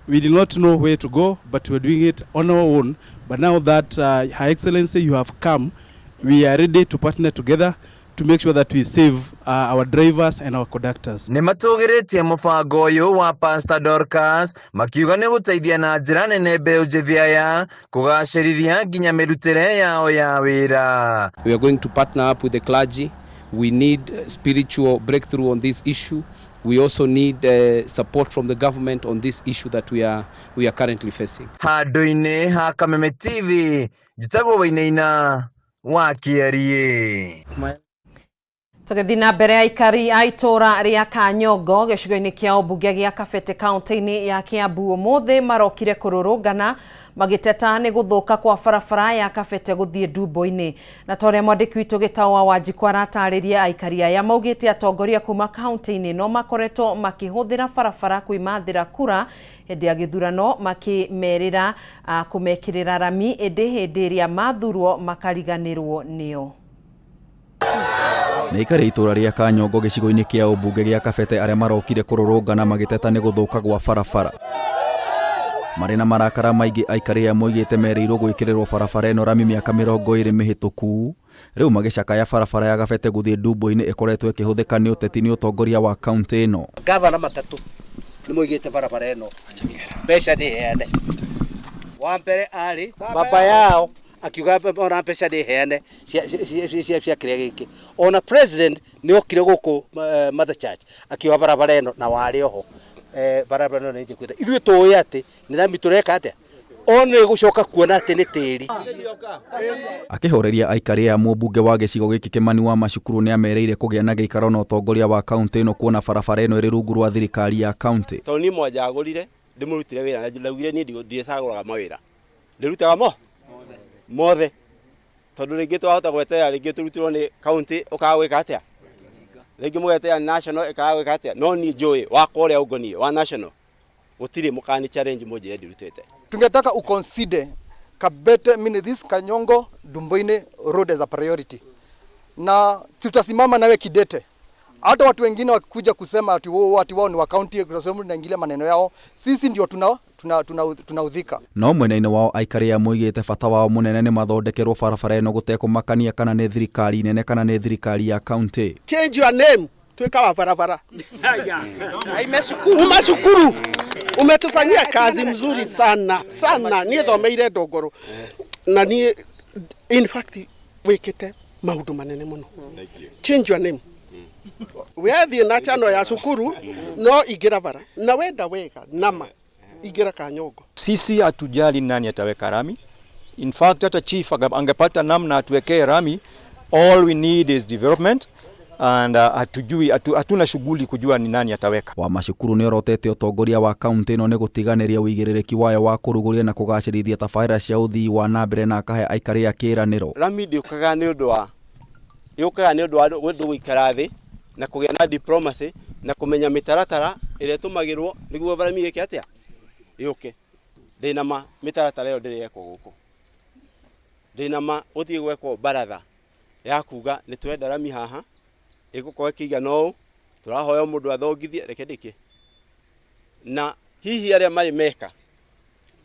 We did not know where to go, but we're doing it on our own. But now that Her Excellency, you have come, we are ready to partner together to make sure that we save our drivers and our conductors. Nĩ matũgĩrĩtie mũbango ũyũ wa Pastor Dorcas makiuga nĩ gũteithia na njĩra nene mbeũ njĩthĩ aya kũgacĩrithia nginya mĩrutĩre yao ya wĩra. We are going to partner up with the clergy. We need spiritual breakthrough on this issue. We also need support from the government on this issue that we are currently facing. Handũ-inĩ ha Kameme TV njĩtagwo Wainaina wa Kĩariĩ. Tũgĩthiĩ na mbere, aikari a itũũra rĩa Kanyongo gĩcigo-inĩ kĩa ũmbunge gĩa Kabete kaunti-inĩ ya Kiambu ũmũthĩ marokire kũrũrũngana magĩteta nĩ gũthũka kwa barabara ya Kabete gũthiĩ Ndumbo-inĩ. Na ta ũrĩa mwandĩki witũ Gĩtaũ wa Wanjikũ aratarĩria, aikari aya maugĩte atongoria kuma kaunti-inĩ no makoretwo makĩhũthĩra barabara kwĩmathĩra kura hĩndĩ ya gĩthurano, makĩmerĩra kũmekĩrĩra rami, ĩndĩ hĩndĩ ĩrĩa mathurwo makariganĩrwo nĩo. Nĩ aikari a itũũra rĩa Kanyongo gĩcigo-inĩ kĩa ũmbunge gĩa Kabete arĩa marokire kũrũrũngana magĩteta nĩ gũthũka gwa barabara. Marĩ na marakara maingĩ, aikari aya moigĩte merĩirwo gwĩkĩrĩrwo barabara ĩno rami mĩaka 20 mĩhĩtũku. Rĩu magĩcakaya barabara ya Kabete gũthiĩ Ndumbo-inĩ ĩkoretwo ĩkĩhũthĩka nĩ ũteti nĩ ũtongoria wa kaunti ĩno. Gavana matatũ nĩ moigĩte barabara ĩno mbeca nĩ heane. Wa mbere arĩ baba yao, akiuga ona mbeca nĩ heane cia kĩrĩa gĩkĩ. Ona president nĩ okire gũkũ Mother Church akiuga barabara ĩno na warĩ oho, barabara ĩno nĩ njĩkwĩte. Ithuĩ tũĩ atĩ nĩ rami tũreka atĩa. Ona ĩgũcoka kuona atĩ nĩ tĩri. Akĩhoreria aikari aya mũmbunge wa gĩcigo gĩkĩ Kimani wa Macukuru nĩ amerĩire kũgĩa na gĩikaro na ũtongoria wa kaũntĩ ĩno kuona barabara ĩno ĩrĩ rungu rwa thirikari ya kaũntĩ. Tondũ niĩ mwanjagũrire ndĩmũrutĩre wĩra na ndaugire niĩ ndirĩcagũraga mawĩra, ndĩrutaga mo mothe, tondũ rĩngĩ twahota gweterera rĩngĩ tũrutĩrwo nĩ kaũntĩ ũkaga gwĩka atĩa, rĩngĩ mũgeterera national ĩkaga gwĩka atĩa, no niĩ njũĩ wakwa ũrĩa ũngoniĩ wa national gũtirĩ mũkani challenge mũnjĩre ndirutĩte. Tungetaka uconsider Kabete, mean this Kanyongo Dumboine road as a priority, na tutasimama nawe kidete. Hata watu wengine wakikuja kusema ati wao ati wao ni wa county, kwa sababu tunaingilia maneno yao, sisi ndio tunaudhika. No mwena-inĩ wao aikari aya moigĩte bata wao mũnene nĩ mathondekerwo barabara ĩno gũtekũmakania kana nĩ thirikari nene kana nĩ thirikari ya kaũntĩ. Change your name tuweka wa barabara. Umashukuru, umetufanyia kazi mzuri sana sana. Niĩ thomeire Ndongoro na niĩ in fact wĩkĩte maũndũ manene mũno. Change your name. Wethiĩ na chano ya cukuru no ingĩra bara na wenda wega nama ingĩra Kanyongo. Sisi hatujali nani ataweka rami. In fact hata chief angepata namna atuwekee rami. All we need is development and hatujui hatuna shughuli kujua ni nani ataweka. Wa Macukuru nĩ orotete ũtongoria wa kaũntĩ ĩno nĩ gũtiganĩria ũigĩrĩrĩki wayo wa kũrugũria na kũgacĩrithia tabarĩra cia ũthii wa na mbere na akahe aikari a kĩĩranĩro. Rami ndĩũkaga nĩ ũndũ wa yũkaga nĩ ũndũ wa andũ gũikara thĩ na kũgĩa na diplomacy na kũmenya mĩtaratara ĩrĩa ĩtũmagĩrwo nĩguo rami ĩke atĩa yũke. Ndĩna ma mĩtaratara ĩyo ndĩrĩ yekwo gũkũ, ndĩna ma gũtirĩ gwekwo baratha ya kuga nĩ twenda rami haha ĩgũkorwo ĩkĩigana ũũ, tũrahoya mũndũ athongithie reke ndĩke. Na hihi arĩa marĩ meka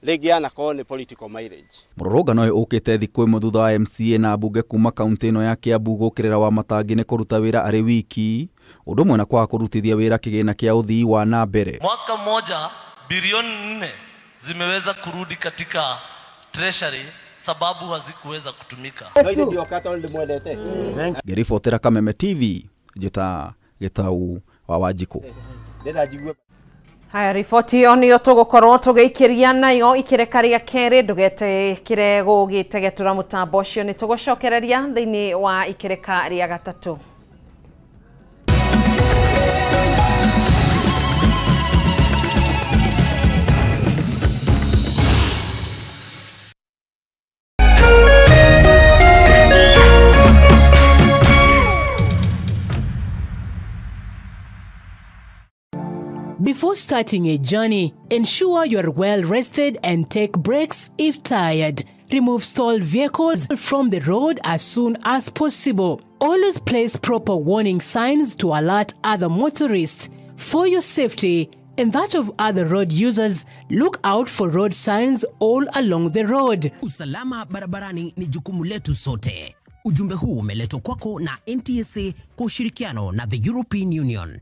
rĩngĩ yanakorwo nĩ political mileage. Mũrũrũngano ũyũ ũkĩte thikũ ĩmwe thutha wa MCA na mbunge kuma kaũntĩ ĩno ya Kiambu gũkĩrĩra Wamatangi nĩ kũruta wĩra arĩ wiki, ũndũ ũmwe na kwaga kũrutithia wĩra kĩgĩna kĩa ũthii wa na mbere. Mwaka mmoja bilioni 4 zimeweza kurudi katika treasury sababu hazikuweza kutumika. Ngĩribotera Kameme TV njĩta Gĩtau wa Wanjikũ. Haya, riboti ĩyo nĩyo tũgũkorwo tũgĩikĩria nayo ikĩreka rĩa kerĩ. Ndũgetĩkĩre gũgĩtegetũra mũtambo ũcio, nĩ tũgũcokereria thĩinĩ wa ikĩreka rĩa gatatũ. Before starting a journey, ensure you are well rested and take breaks if tired. Remove stalled vehicles from the road as soon as possible. Always place proper warning signs to alert other motorists. For your safety and that of other road users, look out for road signs all along the road. Usalama barabarani ni jukumu letu sote. Ujumbe huu umeletwa kwako na NTSA kwa ushirikiano na the European Union.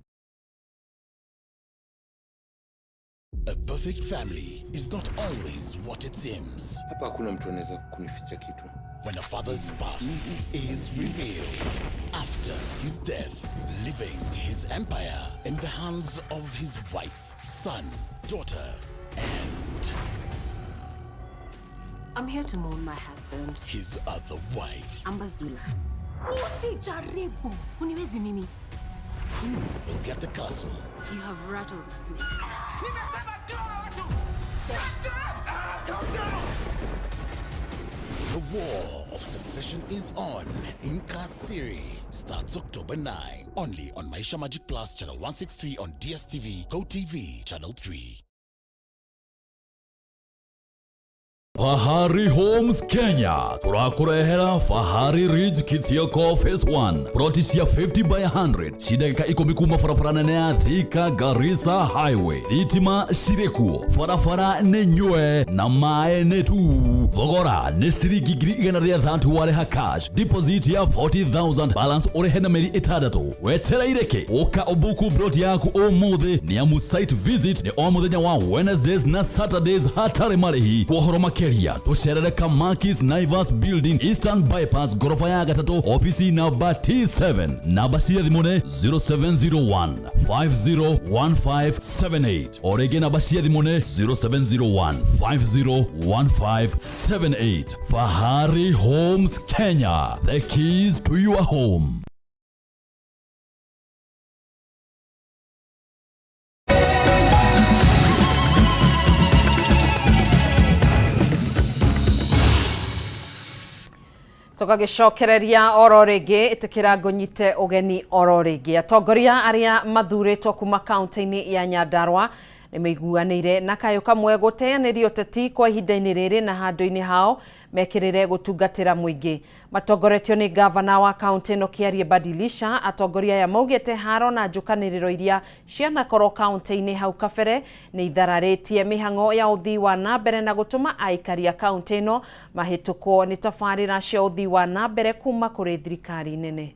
A perfect family is not always what it seems. Hapa hakuna mtu anaweza kunificha kitu. When a father's past is revealed after his death, leaving his empire in the hands of his wife, son, daughter, and I'm here to mourn my husband, his other wife. Ambazula. Usijaribu, uniwezi mimi. Who will get the castle? You have rattled the snake. The War of Succession is on. Incarcere starts October 9. Only on Maisha Magic Plus, Channel 163 on DSTV, GoTV, Channel 3. Fahari Homes Kenya turakurehera Fahari Ridge Kithioko Phase 1 ploti cia 50 by 100 ci ndagĩka 10 kuma barabara nene ya Thika Garissa Highway. Thitima cirĩ kuo, barabara nĩ nyue na maĩ nĩ tu. Thogora nĩ ciringi 130,000 warĩha cash, deposit ya 40,000, balance ũrĩhe na mĩeri 6. Wetereire kĩ? Ũka ũbuku ploti yaku ũmũthĩ nĩ amu site visit nĩ o mũthenya wa Wednesdays na Saturdays hatarĩ marĩhi. Kwa ũhoro makĩria Makĩria tũcerere Kamakis Naivas Building, Eastern Bypass, ngoroba ya gatatũ, ofici namba T7. Namba cia thimũ nĩ 0701 501578. O rĩngĩ namba cia thimũ nĩ 0701 501578. Fahari Homes Kenya, the keys to your home. Tũgagĩcokereria oro rĩngĩ ĩtĩkĩra ngũnyite ũgeni oro rĩngĩ. Atongoria arĩa mathurĩtwo kuma kaunti-inĩ ya Nyandarua nĩ maiguanĩire na kayũ kamwe gũteanĩria ũteti kwa ihinda-inĩ rĩrĩ na handũ-inĩ hao mekĩrĩre gũtungatĩra mũingĩ. Matongoretio nĩ gavana wa kaunti ĩno Kĩarie Badilisha, atongoria aya maugĩte haro na njũkanĩrĩro iria cianakorwo kaunti-inĩ hau kabere nĩ ithararĩtie mĩhang'o ya ũthii wa na mbere na gũtũma aikari a kaunti ĩno mahĩtũkwo nĩ tabarĩra cia ũthii wa na mbere kuma kũrĩ thirikari nene.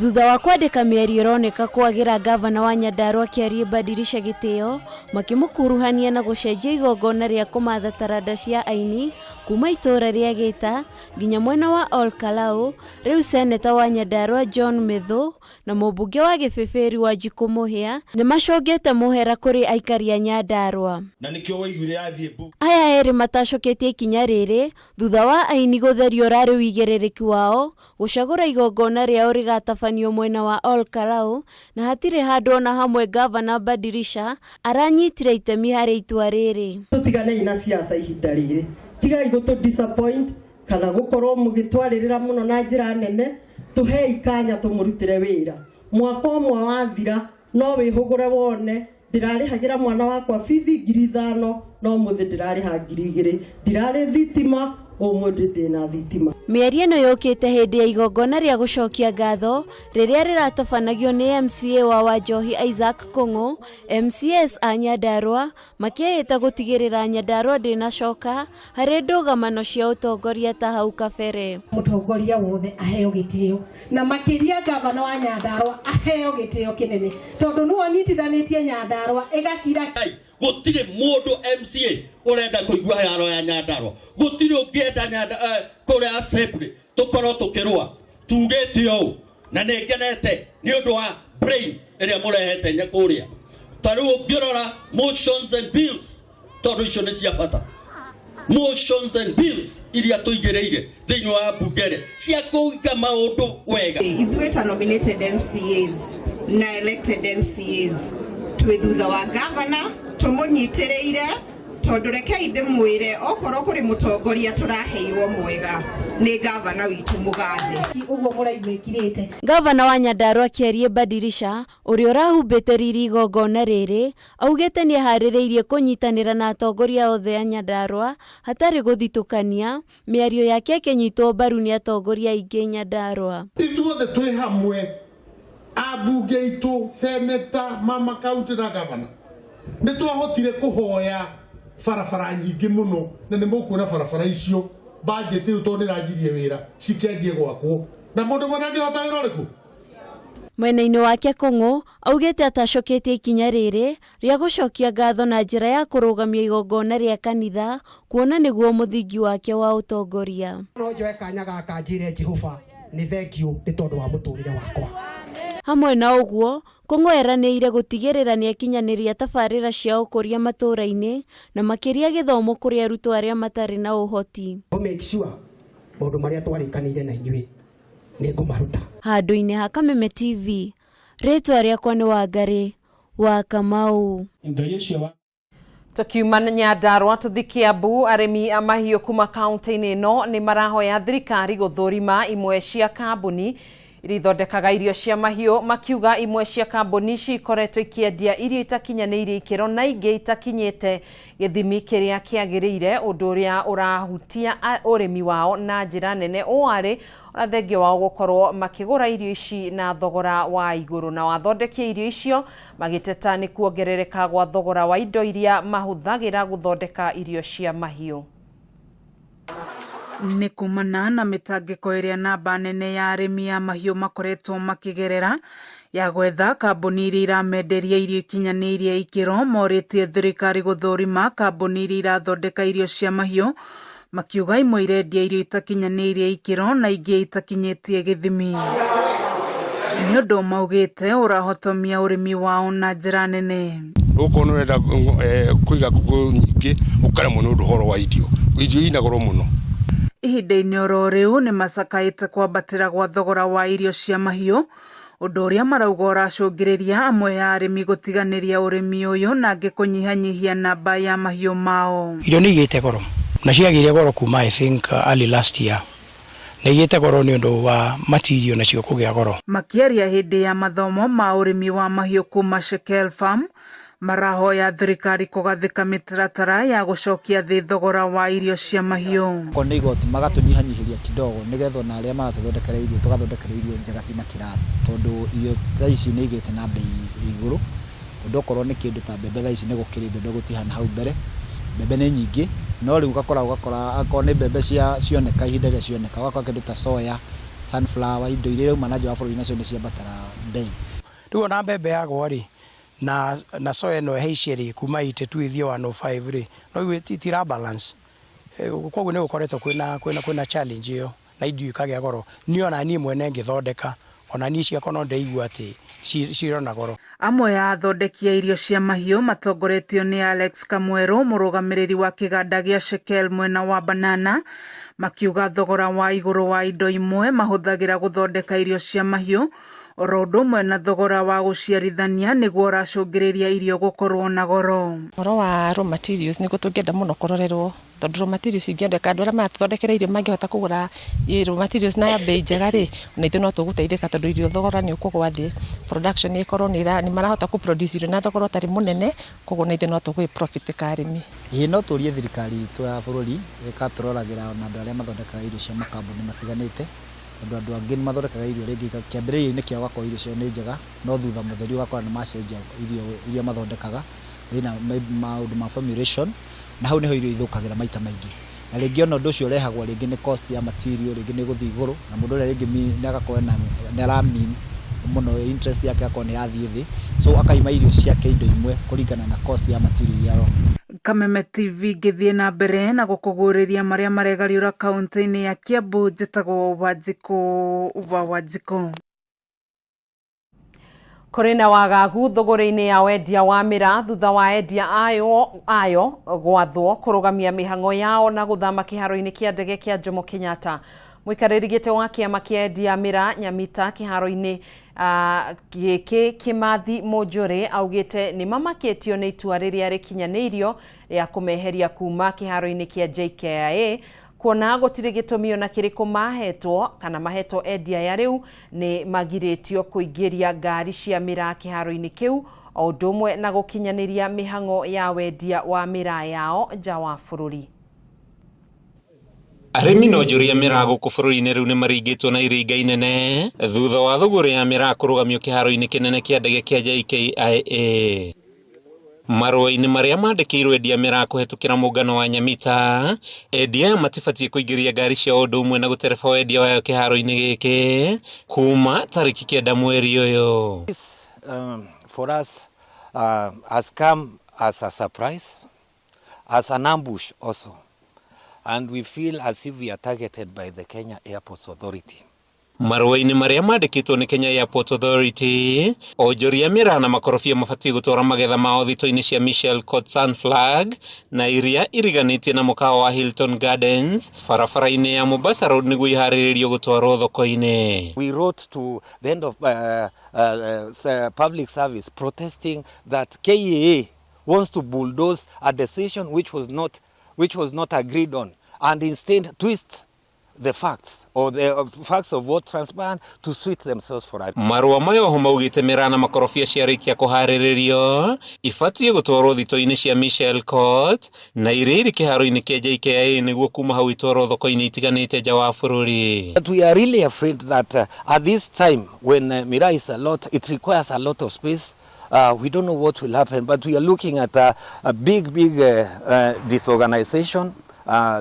Thutha wa kwandĩka mĩario ĩroneka kwagĩra gavana wa Nyandarua Kĩarie Badirisha gĩtĩo, makĩmũkuruhania na gũcenjia igongona rĩa kũmatha taranda cia aini kuma itũra rĩa Gĩta nginya mwena wa Ol Kalou. Rĩu seneta wa Nyandarua John Methu na mũmbunge wa Gĩbĩbĩri Wanjikũ Mũhĩa nĩ macũngĩte mũhera kũrĩ aikari a Nyandarua. Na nĩkĩo waiguire yathiĩ mbu. Aya erĩ matacoketie ikinya rĩrĩ thutha wa aini gũtherio ũrarĩ wĩigĩrĩrĩki wao gũcagũra igongona rĩao rĩgatabanio mwena wa Ol Kalou, na hatirĩ handũ ona hamwe gavana Badirisha aranyitire itemi harĩ itua rĩrĩ. Tũtiganei na siasa ihinda rĩrĩ, tigai gũtũ disappoint kana gũkorwo mũgĩtwarĩrĩra mũno na njĩra nene. Tũhei kanya tũmũrutĩre wĩra. Mwaka ũmwe wathira no wĩhũgũre wone ndĩrarĩhagĩra mwana wakwa bithi 5,000, no mũthĩ ndĩrarĩha 2,000, ndirarĩ thitima, ũmũthĩ ndĩna thitima. Mĩario ĩno yũkĩte hĩndĩ ya igongona rĩa gũcokia ngatho rĩrĩa rĩratabanagio nĩ MCA wa Wanjohi Isaac Kũng'ũ, MCAs a Nyandarua makĩĩhĩta gũtigĩrĩra Nyandarua ndĩnacoka harĩ ndũgamano cia ũtongoria ta hau kabere. Mũtongoria wothe aheo gĩtĩo, na makĩria gavana wa Nyandarua aheo gĩtĩo kĩnene, tondũ nĩwe ũnyitithanĩtie Nyandarua ĩgakira. Gũtirĩ mũndũ MCA ũrenda kũigua haro ya Nyandarua, gũtirĩ ũngĩenda kũrĩa assembly tũkorwo tũkĩrũa. Tugĩte ũũ na nĩ ngenete nĩ ũndũ wa brain ĩrĩa mũrehete kũrĩa. Ta rĩu ũngĩrora motions and bills, tondũ icio nĩ cia bata, motions and bills iria tũigĩrĩire thĩinĩ wa mbunge rĩ cia kũiga maũndũ wega. Ithuĩ ta nominated MCAs na elected MCAs twĩ thutha wa gavana, tũmũnyitĩrĩire, tondũ rekei ndĩmwĩre, okorwo kũrĩ mũtongoria tũraheirwo mwega nĩ gavana witũ mũgathe. Ũguo mũraigua ĩkirĩte. Gavana wa Nyandarua Kĩarie Badirisha ũrĩa ũrahumbĩte riri igongona rĩrĩ augĩte nĩ eharĩrĩirie kũnyitanĩra na atongoria othe a Nyandarua hatarĩ gũthitũkania, mĩario yake ĩkĩnyitwo mbaru nĩ atongoria aingĩ Nyandarua. Ithuothe twĩ hamwe, ambunge aitũ, seneta, mama kaunti na gavana, nĩ twahotire kũhoya barabara nyingĩ mũno, na nĩ mũkuona barabara icio budget rĩu tondũ nĩ ĩranjirie wĩra cikĩanjie gwakwo, na mũndũ mwene angĩhota wĩra ũrĩkũ. Mwena-inĩ wake Kũng'ũ augĩte atacoketie ikinya rĩrĩ rĩa gũcokia ngatho na njĩra ya kũrũgamia igongona rĩa kanitha, kuona nĩguo mũthingi wake wa ũtongoria. No njoe kanya gaka njĩre Jehova nĩ thank you nĩ tondũ wa mũtũrĩre wakwa. Hamwe na ũguo, Kũng'ũ eranĩire gũtigĩrĩra nĩakinyanĩria tabarĩra cia ũkũria matũra-inĩ na makĩria gĩthomo kũrĩ arutwo arĩa matarĩ na ũhoti. Go make sure maũndũ marĩa twarĩkanĩire na inyuĩ nĩ ngũmaruta. Handũ-inĩ ha Kameme TV, rĩtwa rĩakwa nĩ Wangarĩ wa Kamau. Tukiuma Nyandarua tuthi Kiambu, arĩmi a mahiũ kuma kaunti-inĩ ĩno nĩ marahoya thirikari gũthũrima imwe cia kambuni iria ithondekaga irio cia mahiũ, makiuga imwe cia kambuni ici ikoretwo ikĩendia irio itakinyanĩirie ikĩro na ingĩ itakinyĩte gĩthimi kĩrĩa kĩagĩrĩire, ũndũ ũrĩa ũrahutia ũrĩmi wao na njĩra nene, ũũ arĩ ona thengia wao gũkorwo makĩgũra irio ici na thogora wa igũrũ. Na wathondekia irio icio magĩteta nĩ kuongerereka gwa thogora wa indo iria mahũthagĩra gũthondeka irio cia mahiũ. Nĩ kumana na mĩtangĩko ĩrĩa namba nene ya arĩmi a mahiũ makoretwo makĩgerera ya gwetha kambuni iria iramenderia irio ikinyanĩirie ikĩro, morĩtie thirikari gũthũrima kambuni iria irathondeka irio cia mahiũ, makiuga imwe irendia irio itakinyanĩirie ikĩro na ingĩ itakinyĩtie gĩthimi. Nĩ ũndũ maugĩte ũrahotomia ũrĩmi wao na njĩra nene. Okorwo nĩ ũrenda kũiga ngũkũ nyingĩ, ũkaremwo nĩ ũndũ ũhoro wa irio. Irio ina goro mũno. Ihinda-inĩ oro rĩu nĩ macakaĩte kwambatĩra gwa thogora wa irio cia mahiũ, ũndũ ũrĩa marauga ũracũngĩrĩria amwe ya arĩmi gũtiganĩria ũrĩmi ũyũ na angĩ kũnyihanyihia namba ya mahiũ mao. Irio nĩ igĩte goro na ciagĩire goro kuma, I think, early last year, na igĩte goro nĩ ũndũ wa material nacio kũgĩa goro. Makĩaria hĩndĩ ya mathomo ma ũrĩmi wa mahiũ kuma Shekel Farm, marahoya thirikari kũgathĩka mĩtaratara ya gũcokia thĩ thogora wa irio cia mahiũ. Okorwo nĩ igoti magatũnyihanyihĩria kidogo, nĩgetha ona arĩa maratũthondekera irio tũgathondekerwo irio njega ciĩna kĩrathi, tondũ irio thaa ici nĩ igĩte na mbei igũrũ, tondũ okorwo nĩ kĩndũ ta mbembe, thaa ici nĩ gũkĩrĩ mbembe gũtihana hau mbere, mbembe nĩ nyingĩ, no rĩu ũgakora akorwo nĩ mbembe cia cioneka ihinda rĩrĩa cioneka, ũgakora kĩndũ ta soya, sunflower, indo iria irauma na nja wa bũrũri nacio nĩ ciambatara mbei. Rĩu ona mbembe yagwa rĩ, na soya ĩno ĩhaicie rĩ, kuma 82 ĩthiĩ 105 rĩ, no itira balance. Koguo nĩ gũkoretwo kwĩna challenge ĩyo na indo ikagĩa goro. Niĩ ona niĩ mwene ngĩthondeka, ona niĩ ciakwa no ndĩraigua atĩ cirona goro. Amwe a athondeki a irio cia mahiũ matongoretio nĩ Alex Kamwerũ, mũrũgamĩrĩri wa kĩganda gĩa Shekel mwena wa Banana, makiuga thogora wa igũrũ wa indo imwe mahũthagĩra gũthondeka irio cia mahiũ oro ũndũ ũmwe na thogora wa gũciarithania nĩguo ũracũngĩrĩria irio gũkorwo na goro. Ũhoro wa raw materials nĩguo tũngĩenda mũno kũrorerwo, tondũ raw materials ingĩendeka, andũ arĩa maratũthondekera irio mangĩhota kũgũra raw materials na bei njega rĩ, ona ithuĩ no tũgũteithĩka, tondũ irio thogora nĩ ũkũgwa thĩ, production ĩkorwo nĩ marahota kũ produce irio na thogora ũtarĩ mũnene, koguo na ithuĩ no tũgwĩ profit ka arĩmi. Ĩĩ, no tũrie thirikari itũ ya bũrũri ĩgatũroragĩra ona andũ arĩa mathondekaga irio cia makambuni matiganĩte, tondũ andũ angĩ nĩ mathondekaga irio rĩngĩ kĩambĩrĩria-inĩ kĩao ũgakora irio ciao nĩ njega, no thutha mũtheri ũgakora nĩ macenjia irio iria mathondekaga thĩna maũndũ ma formulation, na hau nĩho irio ithũkagĩra maita maingĩ. Na rĩngĩ ona ũndũ ũcio ũrehagwo rĩngĩ nĩ cost ya material, rĩngĩ nĩ ĩgũthiĩ igũrũ, na mũndũ ũrĩa rĩngĩ nĩ agakorwo nĩ ara mean mũno, interest yake agakorwo nĩ yathiĩ thĩ, so akaima irio ciake indo imwe kũringana na cost ya material iria arona. Kameme TV ngĩthiĩ na mbere na gũkũguũrĩria marĩa maregariũra kaunti-inĩ ya Kiambu, njĩtagwo Wanjikũ wa Wanjikũ. Kũrĩ na wagagu thũgũrĩ-inĩ ya wendia wa mĩraa thutha wa endia ayo gwathwo kũrũgamia mĩhang'o yao na gũthama kĩharo-inĩ kĩa ndege kĩa Jomo Kenyatta. Mũikarĩri gĩtĩ wa kĩama kĩa endia mĩraa Nyamita kĩharo-inĩ gĩkĩ, Kĩmathi Mũnjũrĩ, augĩte nĩ mamakĩtio nĩ itua rĩrĩa rĩkinyanĩirio rĩa kũmeheria kuma kĩharo-inĩ kĩa JKIA, kuona gũtirĩ gĩtũmi ona kĩrĩkũ mahetwo kana mahetwo. Endia ya rĩu nĩ magirĩtio kũingĩria ngari cia mĩraa kĩharo-inĩ kĩu, o ũndũ ũmwe na gũkinyanĩria mĩhang'o ya wendia wa mĩraa yao nja wa bũrũri. Arĩmi na onjoria mĩraa gũkũ bũrũri-inĩ rĩu nĩmaringĩtwo na iringa inene thutha wa thũgũrĩ ya mĩraa kũrũgamio kĩharo-inĩ kĩnene kĩa ndege kĩa JKIA. Marũa-inĩ marĩa mandĩkĩirwo endia mĩraa kũhetũkĩra mũngano wa Nyamita, endia aya matibatiĩ kũingĩria ngari ciao ũndũ ũmwe na gũtereba wendia wayo kĩharo-inĩ gĩkĩ kuma tarĩki 9 mweri ũyũ. This, for us, has come as a surprise, as an ambush also. And we feel as if we are targeted by the Kenya Airports Authority. Marũa-inĩ marĩa mandĩkĩtwo nĩ Kenya Airport Authority, onjoria mĩraa na makorobia mabatiĩ gũtwara magetha mao thito-inĩ cia Michel Court Sunflag na iria iriganĩtie na mũkawa wa Hilton Gardens barabara-inĩ ya Mombasa Road nĩguo iharĩrĩrio gũtwarwo thoko-inĩ. We wrote to the end of public service protesting that KAA wants to bulldoze a decision which was not agreed on and instead twist the facts or the facts of what transpired to suit themselves for a Marũa maya oho maugĩte mĩraa na makorobia ciarĩkia kũharĩrĩrio ibatiĩ gũtwarwo thito-inĩ cia Michel Court na iria irĩ kĩharo-inĩ kĩa JKIA nĩguo kuma hau itwarwo thoko-inĩ itiganĩte nja wa bũrũri. But we are really afraid that at this time when miraa is a lot, it requires a lot of space. We don't know what will happen, but we are looking at a big, big disorganization.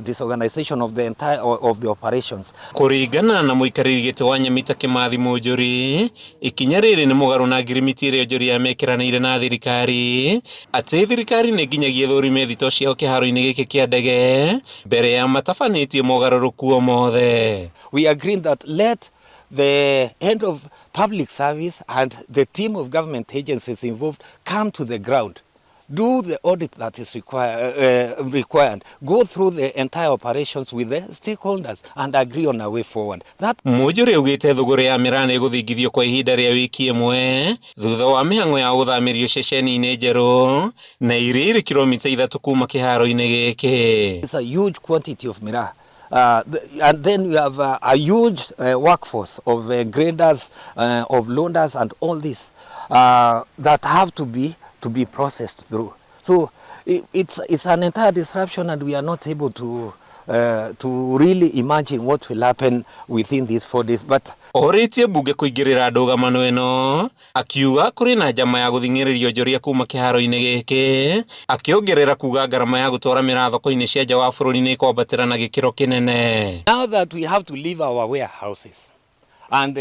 disorganization of the entire of the operations. Kũringana na mũikarĩri gĩtĩ wa Nyamita Kĩmathi Mũnjũri, ikinya rĩrĩ nĩ mũgarũ na ngirimiti ĩrĩa onjoria mekĩranĩire na thirikari atĩ thirikari nĩ nginyagia ĩthũrime thitoo ciao kĩharo-inĩ gĩkĩ kĩa ndege mbere ya matabanĩtie mogarũrũku o mothe. We agreed that let the head of public service and the team of government agencies involved come to the ground, do the audit that is required, go through the entire operations with the stakeholders and agree on a way forward. That Mũnjũri augĩte thũgũrĩ ya mĩraa nĩ ĩgũthingithio kwa ihinda rĩa wiki ĩmwe thutha wa mĩhang'o ya gũthamĩrio ceceni-inĩ njerũ na iria irĩ kilomita 3 kuma kĩharo-inĩ gĩkĩ. It's a huge quantity of miraa. And then we have a huge workforce of graders, of loaders and all this that have to be processed through. So it's an entire disruption, and we are not able to really imagine what will happen within these 4 days. But Orĩtie mbunge kũingĩrĩra ndũgamano ĩno akiuga kũrĩ na njama ya gũthing'ĩrĩria onjoria kuma kĩharo-inĩ gĩkĩ, akĩongerera kuga ngarama ya gũtwara mĩraa thoko-inĩ cia nja wa bũrũri nĩ ĩkwambatĩra na gĩkĩro kĩnene. Now that we have to leave our warehouses and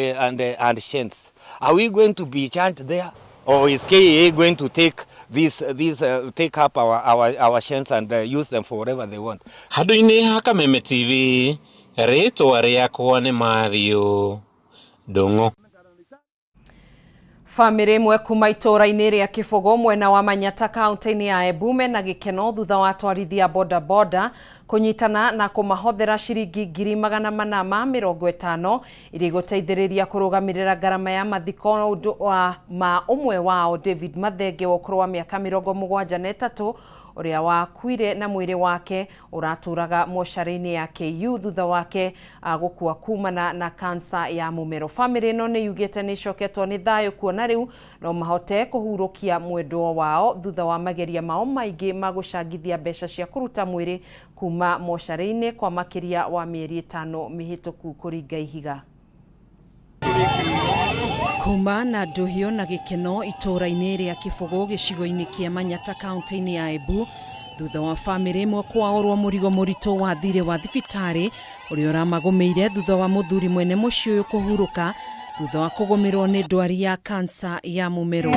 sheds, are we going to be charged there? Or is KAA going to take this, this take up our sheds and use them for whatever they want? Handũ-inĩ ha Kameme TV, rĩtwa rĩakwa nĩ Matthew Ndung'u. Bamĩrĩ ĩmwe kuma itũũra-inĩ rĩa Kĩbũgũ mwena wa Manyata kaunti-inĩ ya Embu mena gĩkeno thutha wa atwarithia bodaboda kũnyitana na kũmahothera ciringi 450,000 iria igũteithĩrĩria kũrũgamĩrĩra ngarama ya mathiko ũndũ wa ma ũmwe wao David Mathenge wa ũkũrũ wa mĩaka 73 ũrĩa wakuire na mwĩrĩ wake ũratũraga mocarĩ-inĩ ya KU thutha wake gũkua kumana na kansa ya mũmero. Bamĩrĩ ĩno nĩ yugĩte nĩ ĩcoketwo nĩ thayũ kuona rĩu no mahote kũhurũkia mwendwo wao thutha wa mageria mao maingĩ ma gũcangithia mbeca cia kũruta mwĩrĩ kuma mocarĩ-inĩ kwa makĩria wa mĩeri 5 mĩhĩtũku kũringa ihiga. Kuma na ndũhio na gĩkeno itũũra-inĩ rĩa Kĩbũgũ gĩcigo-inĩ kĩa Manyata kaunti-inĩ ya Embu thutha wa bamĩrĩ ĩmwe kwaũrwo mũrigo mũritũ wa thirĩ wa thibitarĩ ũrĩa ũramagũmĩire thutha wa mũthuri mwene mũciĩ ũyũ kũhurũka thutha wa kũgũmĩrwo nĩ ndwari ya kansa ya mũmero.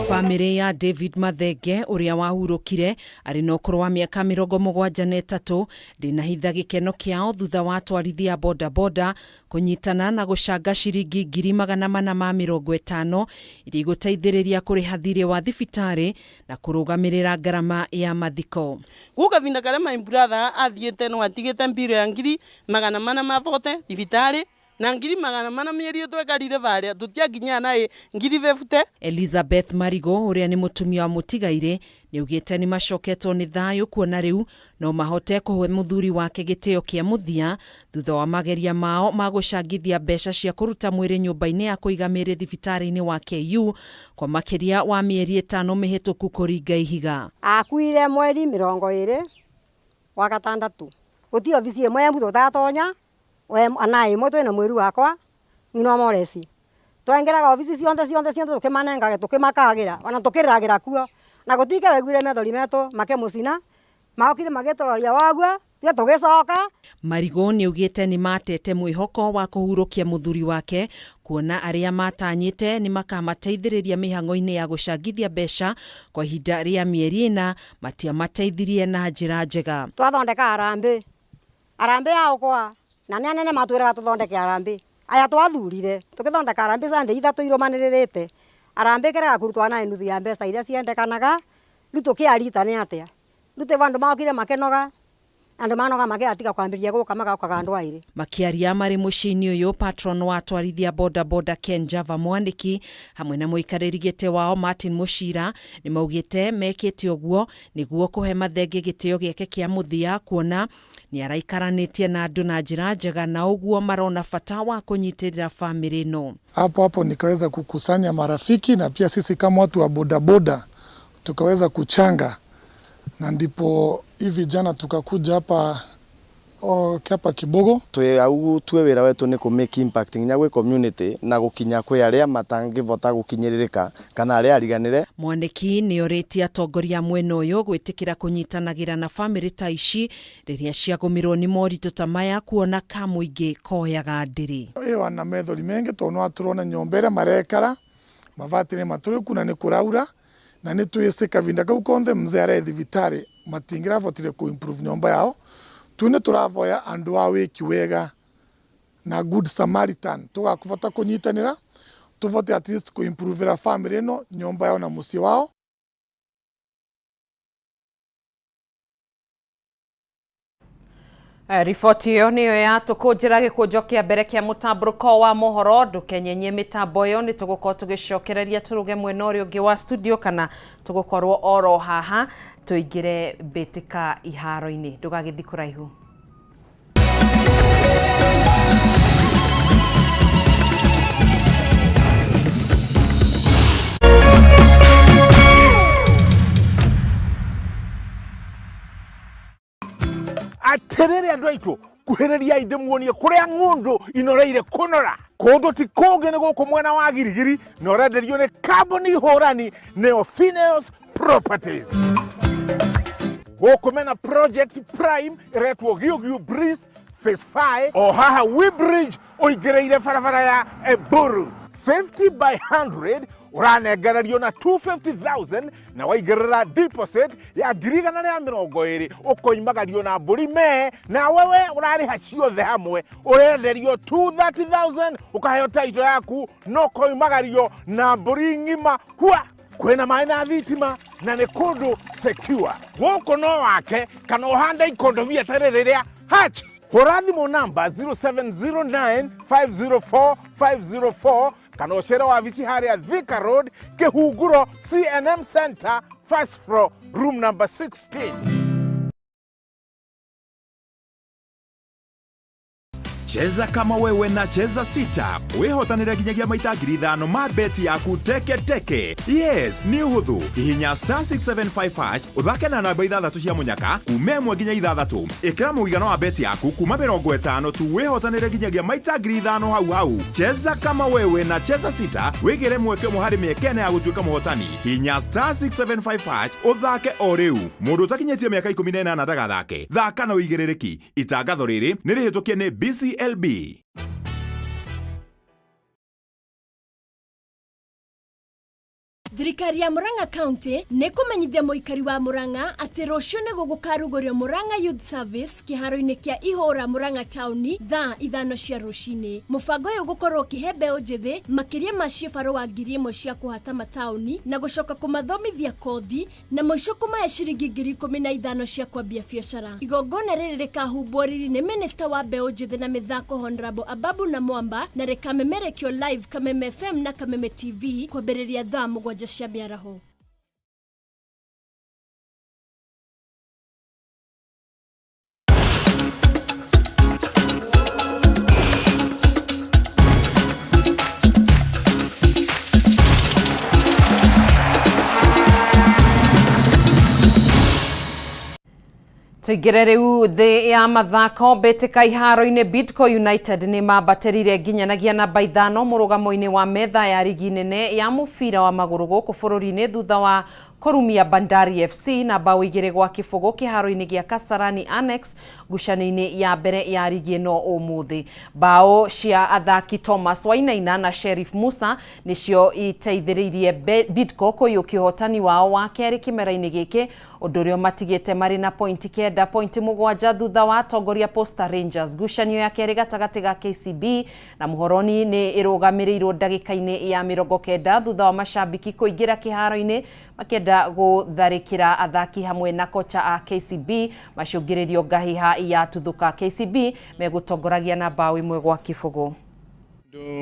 Bamĩrĩ ya David Mathenge ũrĩa wahurũkire arĩ na ũkũrũ wa mĩaka 73 ndĩnahitha gĩkeno kĩao thutha wa atwarithia bodaboda kũnyitana na gũcanga ciringi 450,000 iria igũteithĩrĩria kũrĩha thirĩ wa thibitarĩ na kũrũgamĩrĩra ngarama ya mathiko. Guka vinda karia my brother athiite no atigite mbiro ya 440 thibitari na 400 mĩeri twekarire varia tutiakinya naĩ 50,000. Elizabeth Marigo ũrĩa nĩ mũtumia wa mũtigairĩ nĩaugĩte nĩ macoketwo nĩ thayũ kuona rĩu no mahote kũhe mũthuri wake gĩtĩo kĩa mũthia thutha wa mageria mao ma gũcangithia mbeca cia kũruta mwĩrĩ nyũmba-inĩ ya kũiga mĩĩrĩ thibitarĩ-inĩ wa KU kwa makĩria wa mĩeri 5 mĩhĩtũku kũringa ihiga. Akuire mweri 26 wa 6 guti obici ĩmwe ya Embu tũtatonya ana ĩmwe twĩna mwĩru wakwa ng'ino Moresi twengeraga obici cionthe cionthe cionthe tukimanengage tukimakagĩra ona tukĩrĩragĩra kuo na gũtike waiguire methori metũ makĩmũcina maokire magĩtũroria waguo tie tũgĩcoka. Marigo nĩaugĩte nĩ matete mwĩhoko wa kũhurũkia mũthuri wake kuona arĩa matanyĩte nĩ makamateithĩrĩria mĩhang'o-inĩ ya gũcangithia mbeca kwa ihinda rĩa mĩeri 4 matiamateithirie na njĩra njega. Twathondeka harambĩ harambĩ ya ũkwa na nĩ anene matwĩraga tũthondeke harambĩ aya twathurire tũgĩthondeka harambĩ Sunday 3 irũmanĩrĩrĩte harambĩ kĩrega kũrutwo na nuthu ya mbeca iria ciendekanaga rĩu tũkĩarita nĩ atĩa rĩu tĩ andũ mokire makĩnoga andũ manoga makĩatiga kwambĩrĩria gũka magokaga andũ aĩrĩ. Makĩaria marĩ mũciĩ-inĩ ũyũ patron wa atwarithia bodaboda Ken Java Mwaniki hamwe na mũikarĩri gĩtĩ wao Martin Mushira nĩ maugĩte mekĩte ũguo nĩguo kũhe Mathenge gĩtĩo gĩake kĩa mũthia kuona nĩ araikaranĩtie na andũ na njĩra njega na ũguo marona bata wa kũnyitĩrĩra bamĩrĩ ĩno. Hapo hapo nikaweza kukusanya marafiki na pia sisi kama watu wa bodaboda tukaweza kuchanga, na ndipo hivi jana tukakuja hapa o kiapa Kibogo. Twi au tue wira wetu ni ku make impact nginya gwi community na gukinya kwi aria matangivota gukinyiririka kana aria ariganire. Mwaniki nĩ orĩtie atongoria a mwena ũyũ gwĩtĩkĩra kũnyitanagĩra na bamĩrĩ ta ici rĩrĩa ciagũmĩrwo nĩ moritũ ta maya kuona ka mũingĩ koyaga ndĩrĩ. Ĩyo na methori mengi tondu no turona nyomba ĩrĩa marekara mabati nĩ matũrĩku na nĩ kũraura na nĩ twĩsĩ kavinda kau konthe mzee arĩ thibitarĩ matingĩravotire kũ improve nyomba yao. Tu nĩ tũravoya andũ a wĩki wega na good Samaritan tũgakũvota kũnyitanĩra tũvote at least kũ improvera family ĩno nyomba yao na mũciĩ wao. Riboti ĩyo nĩyo yatũkũnjĩra gĩkũnjo kĩa mbere kĩa mũtambũrũko wa mohoro. Ndũkenyenye mĩtambo ĩyo, nĩ tũgũkorwo tũgĩcokereria tũrũge mwena ũrĩa ũngĩ wa studio kana tũgũkorwo oro haha tũingĩre mbĩtĩka iharo-inĩ. Ndũgagĩthiĩ kũraihu. Atiriri andu aitu kuhiriria inde muonie kuria ng'undu inoreire kunora kundu ti kungi ni guku mwena wa Girigiri na urenderio ni kambuni hurani neo Phineas Properties. Guku mena project prime iretwo Giugiu Breeze Phase 5 o haha Weybridge uingiriire barabara ya Eburu 50 by 100 uranengererio na 250,000 na waigĩrĩra deposit ya 120,000 ũkoimagario na mbũri me na wewe ũrarĩha ciothe hamwe ũrenderio 230,000 ũkaheo title yaku no ũkoimagario na mbũri ng'ima kwa kwĩna maĩ na thitima na nĩ kũndũ secure. Gũkũ no wake kana ũhande ikondobia tarĩ rĩrĩa hatch. Hũra thimũ namba 0709 504 504 kana ũcere wabici harĩa Thika Road, Kĩhunguro CNM Center, first floor, room number 16. Cheza kama wewe na Cheza Sita wihotanire nginyagia maita 5,000 ma beti yaku teke teke. Yes, nĩ ũhũthũ. Hihinya star 675 hash ũthake na namba 6 cia mũnyaka kuma 1 nginya 6. Ĩkĩra mũigana wa beti yaku kuma 50 tu wihotanire nginyagia maita 5,000 hau hau. Cheza kama wewe na Cheza Sita wĩgĩre mweke ũmwe harĩ mĩeke ĩna ya gũtuĩka mũhotani. Hihinya star 675 hash ũthake o rĩu. Mũndũ ũtakinyĩtie mĩaka 18 ndagathake. Thaka na ũigĩrĩrĩki. Itangatho rĩrĩ nĩ rĩhĩtũkie nĩ BCLB. Thirikari ya Murang'a County nĩ kũmenyithia mũikari wa Murang'a atĩ rũciũ nĩ gũgũkarugũrio Murang'a Youth Service kĩharo-inĩ kĩa Ihũra Murang'a taũni thaa 5 cia rũcinĩ. Mũbango ũyũ ũgũkorwo ũkĩhe mbeũ njĩthĩ makĩria ma ciĩbarũa 1,000 cia kũhata mataũni na gũcoka kũmathomithia kothi na mũico kũmahe ciringi 15,000 cia kwambia biacara. Igongona rĩrĩ rĩkahumbwo riri nĩ minista wa mbeũ njĩthĩ na mĩthako Honorable Ababu na Mwamba na rĩkamemerekio live Kameme FM na Kameme TV kwambĩrĩria thaa 7 cia mĩaraho. Tũingĩre rĩu thĩ ya mathako. Mbĩtĩka iharo-inĩ Bidco United nĩ mambatĩrire nginyanagia namba 5 mũrũgamo-inĩ wa metha ya rigi nene ya mũbira wa magũrũ gũkũ bũrũri-inĩ thutha wa kũrumia Bandari FC na bao 2-0 kĩharo-inĩ gĩa Kasarani Annex ngucanio-inĩ ya mbere ya rigi ĩno ũmũthĩ. Bao cia athaki Thomas Wainaina na Sheriff Musa nĩcio iteithĩrĩirie Bidco kũiyũkia ũhotani wao wa kerĩ kĩmera-inĩ gĩkĩ, ũndũ ũrĩa matigĩte marĩ na pointi 9 pointi 7 thutha wa atongoria Posta Rangers. Ngucanio ya kerĩ gatagatĩ ga KCB na Muhoroni nĩ ĩrũgamĩrĩirwo ndagĩka-inĩ ya 90 thutha wa macambĩki kũingĩra kĩharo-inĩ makĩenda gũtharĩkĩra athaki hamwe na kocha a KCB macũngĩrĩrio ngahiha ya tuthũka. KCB megũtongoragia na bao 1-0.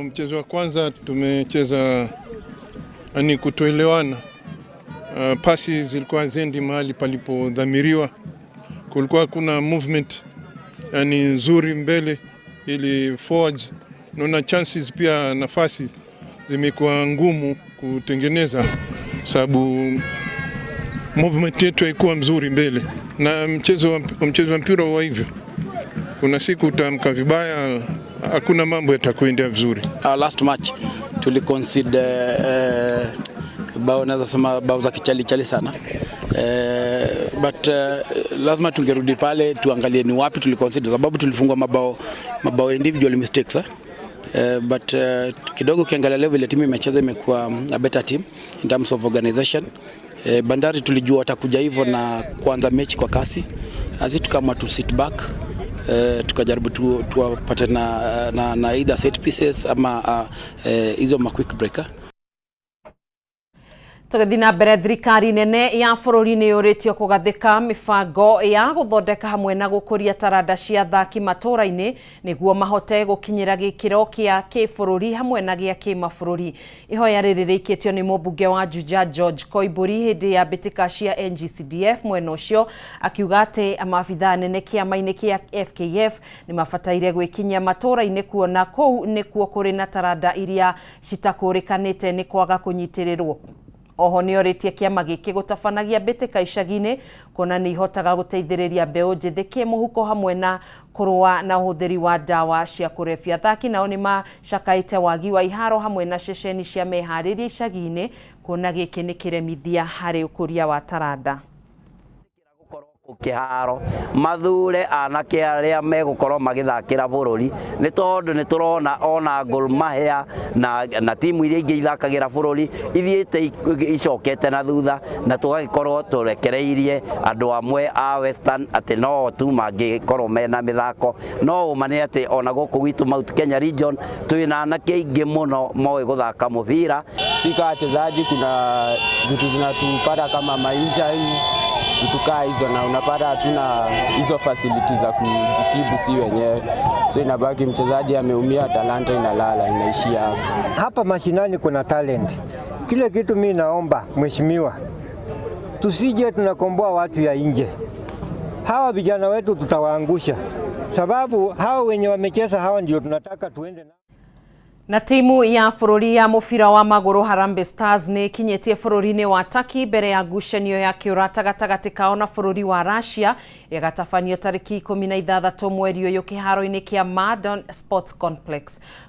Mchezo wa kwanza tumecheza ni kutoelewana. Pasi zilikuwa haziendi mahali palipodhamiriwa, kulikuwa kuna movement yani nzuri mbele ili forwards, naona chances pia nafasi zimekuwa ngumu kutengeneza sababu movement yetu haikuwa mzuri mbele, na mchezo wa mpira wa hivyo Kuna siku utaamka vibaya, hakuna mambo yatakuendea vizuri. Our last match tuliconcede bao, naweza sema bao za kichali chali sana, but lazima tungerudi pale tuangalie ni wapi tuliconcede, sababu tulifungwa mabao individual mistakes, eh? But kidogo ukiangalia level ya timu imecheza, imekuwa a better team in terms of organization. Bandari tulijua watakuja hivyo na kuanza mechi kwa kasi, sisi tukaamua tu sit back, tukajaribu tuwapate na either set pieces ama hizo ma quick breaker. Tũgĩthiĩ na mbere, thirikari nene ya bũrũri nĩ yũrĩtio kũgathĩka mĩbango ya gũthondeka hamwe na gũkũria taranda cia athaki matũũra-inĩ nĩguo mahote gũkinyĩra gĩkĩro kĩa kĩbũrũri hamwe na gĩa kĩmabũrũri. Ihoya rĩrĩ rĩikĩtio nĩ mũmbunge wa Juja George Koimbũri hĩndĩ ya mbĩtĩka cia NGCDF mwena ũcio, akiuga atĩ maabithaa anene kĩama-inĩ kĩa FKF nĩ mabataire gwĩkinyia matũũra-inĩ kuona kũu nĩkuo kũrĩ na taranda iria citakũrĩkanĩte nĩ kwaga kũnyitĩrĩrwo. Oho nĩ orĩtie kĩama gĩkĩ gũtabanagia mbĩtĩka icagi-inĩ kuona nĩ ihotaga gũteithĩrĩria mbeũ njĩthĩ kĩmũhuko hamwe na kũrũa na ũhũthĩri wa ndawa cia kũrebia. Athaki nao nĩ macakaĩte wagi wa iharo hamwe na ceceni cia meharĩria icagi-inĩ kuona gĩkĩ nĩ kĩremithia harĩ ũkũria wa taranda. Kĩharo mathure anake arĩa megũkorwo magĩthakĩra bũrũri, nĩ tondũ nĩ tũrona ona Gor Mahia na timu iria ingĩ ithakagĩra bũrũri ithiĩte icokete na thutha, na tũgagĩkorwo tũrekereirie andũ amwe a Western atĩ no tu mangĩkorwo mena mĩthako. No ũma nĩ atĩ ona gũkũ gwitũ Mount Kenya region twĩna anake aingĩ mũno moĩ gũthaka mũbira. Si kama wachezaji, kuna vitu zinatupata kama mainjury, vitu kaa hizo, na unapata hatuna hizo facility za kujitibu si wenyewe, so inabaki mchezaji ameumia, talanta inalala, inaishia hapo. Hapa mashinani kuna talent. Kile kitu mi naomba mheshimiwa, tusije tunakomboa watu ya nje. Hawa vijana wetu tutawaangusha, sababu hawa wenye wamecheza hawa ndio tunataka tuende na Na timu ya bũrũri ya mũbira wa magũrũ Harambee Stars nĩ ĩkinyĩtie bũrũri-inĩ wa Turkey mbere ya ngucanio ya kĩũrata gatagatĩ kao na bũrũri wa Russia ĩgatabanio tarĩki 16 mweri ũyũ kĩharo-inĩ kĩa Mardon Sports Complex.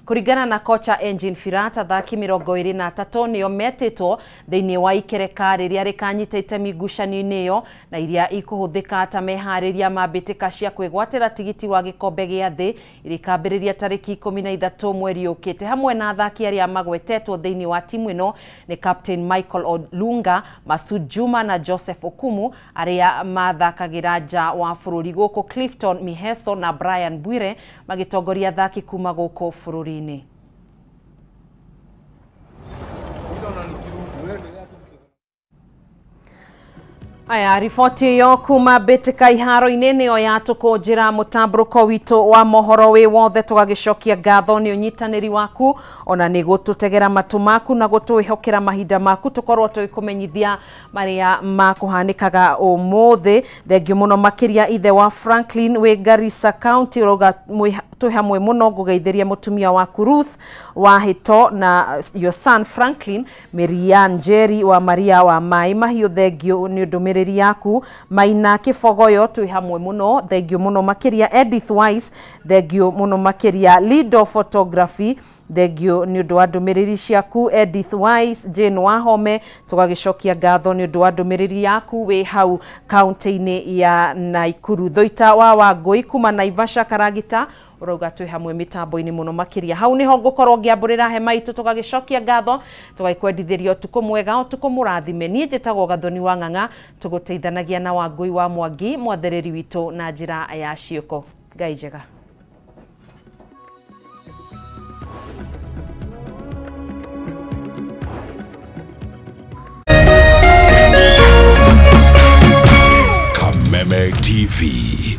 Kũringana na kocha Engin Firat, athaki 23 nĩo metĩtwo thĩinĩ wa ikereka rĩrĩa rĩkanyita itemi ngucanio-inĩ ĩyo na iria ikũhũthĩka ta meharĩria ma mbĩtĩka cia kwĩgwatĩra tigiti wa gĩkombe gĩa thĩ irĩkambĩrĩria tarĩki 13 mweri ũkĩte. Hamwe na athaki arĩa magwetetwo thĩinĩ wa timu ĩno nĩ captain Michael Olunga, Masud Juma na Joseph Okumu arĩa mathakagĩra nja wa bũrũri gũkũ Clifton Miheso na Brian Bwire magĩtongoria athaki kuma gũkũ bũrũri-inĩ. Aya, riboti ĩyo kuma mbĩtĩka iharo-inĩ nĩyo yatũkũnjĩra mũtambũrũko witũ wa mohoro wĩ wothe. Tũgagĩcokia ngatho nĩ ũnyitanĩri waku ona nĩ gũtũtegera matũ maku na gũtwĩhokera mahinda maku tũkorwo tũgĩkũmenyithia marĩa makũhanĩkaga ũmũthĩ. Thengio mũno makĩria ithe wa Franklin wĩ Garissa County, ũrauga twĩ hamwe mũno, ngũgeithĩria mũtumia waku Ruth wa Hĩto na your son Franklin, Miriam Njeri wa Maria wa Maĩ Mahiũ, thengio nĩ ndũmĩrĩri yaku. Maina Kĩbogoyo twĩ hamwe mũno, thengio mũno makĩria. Edith Wise, thengio mũno makĩria. Lido Photography, thengio nĩ ũndũ wa ndũmĩrĩri ciaku. Edith Wise, Jane Wahome, tũgagĩcokia ngatho nĩ ũndũ wa ndũmĩrĩri yaku wĩ hau kaunti-inĩ ya Naikuru. Thoita wa Wangũi kuma Naivasha Karagita ũrauga twĩ hamwe mĩtambo-inĩ mũno makĩria. Hau nĩho ngũkorwo ngĩambũrĩra hema itũ, tũgagĩcokia ngatho, tũgagĩkwendithĩria ũtukũ mwega, ũtukũ mũrathime. Niĩ njĩtagwo Gathoni wa Ng'ang'a, tũgũteithanagia na Wangũi wa Mwangi mwathereri witũ na njĩra ya ciĩko. Ngai njega. Kameme TV.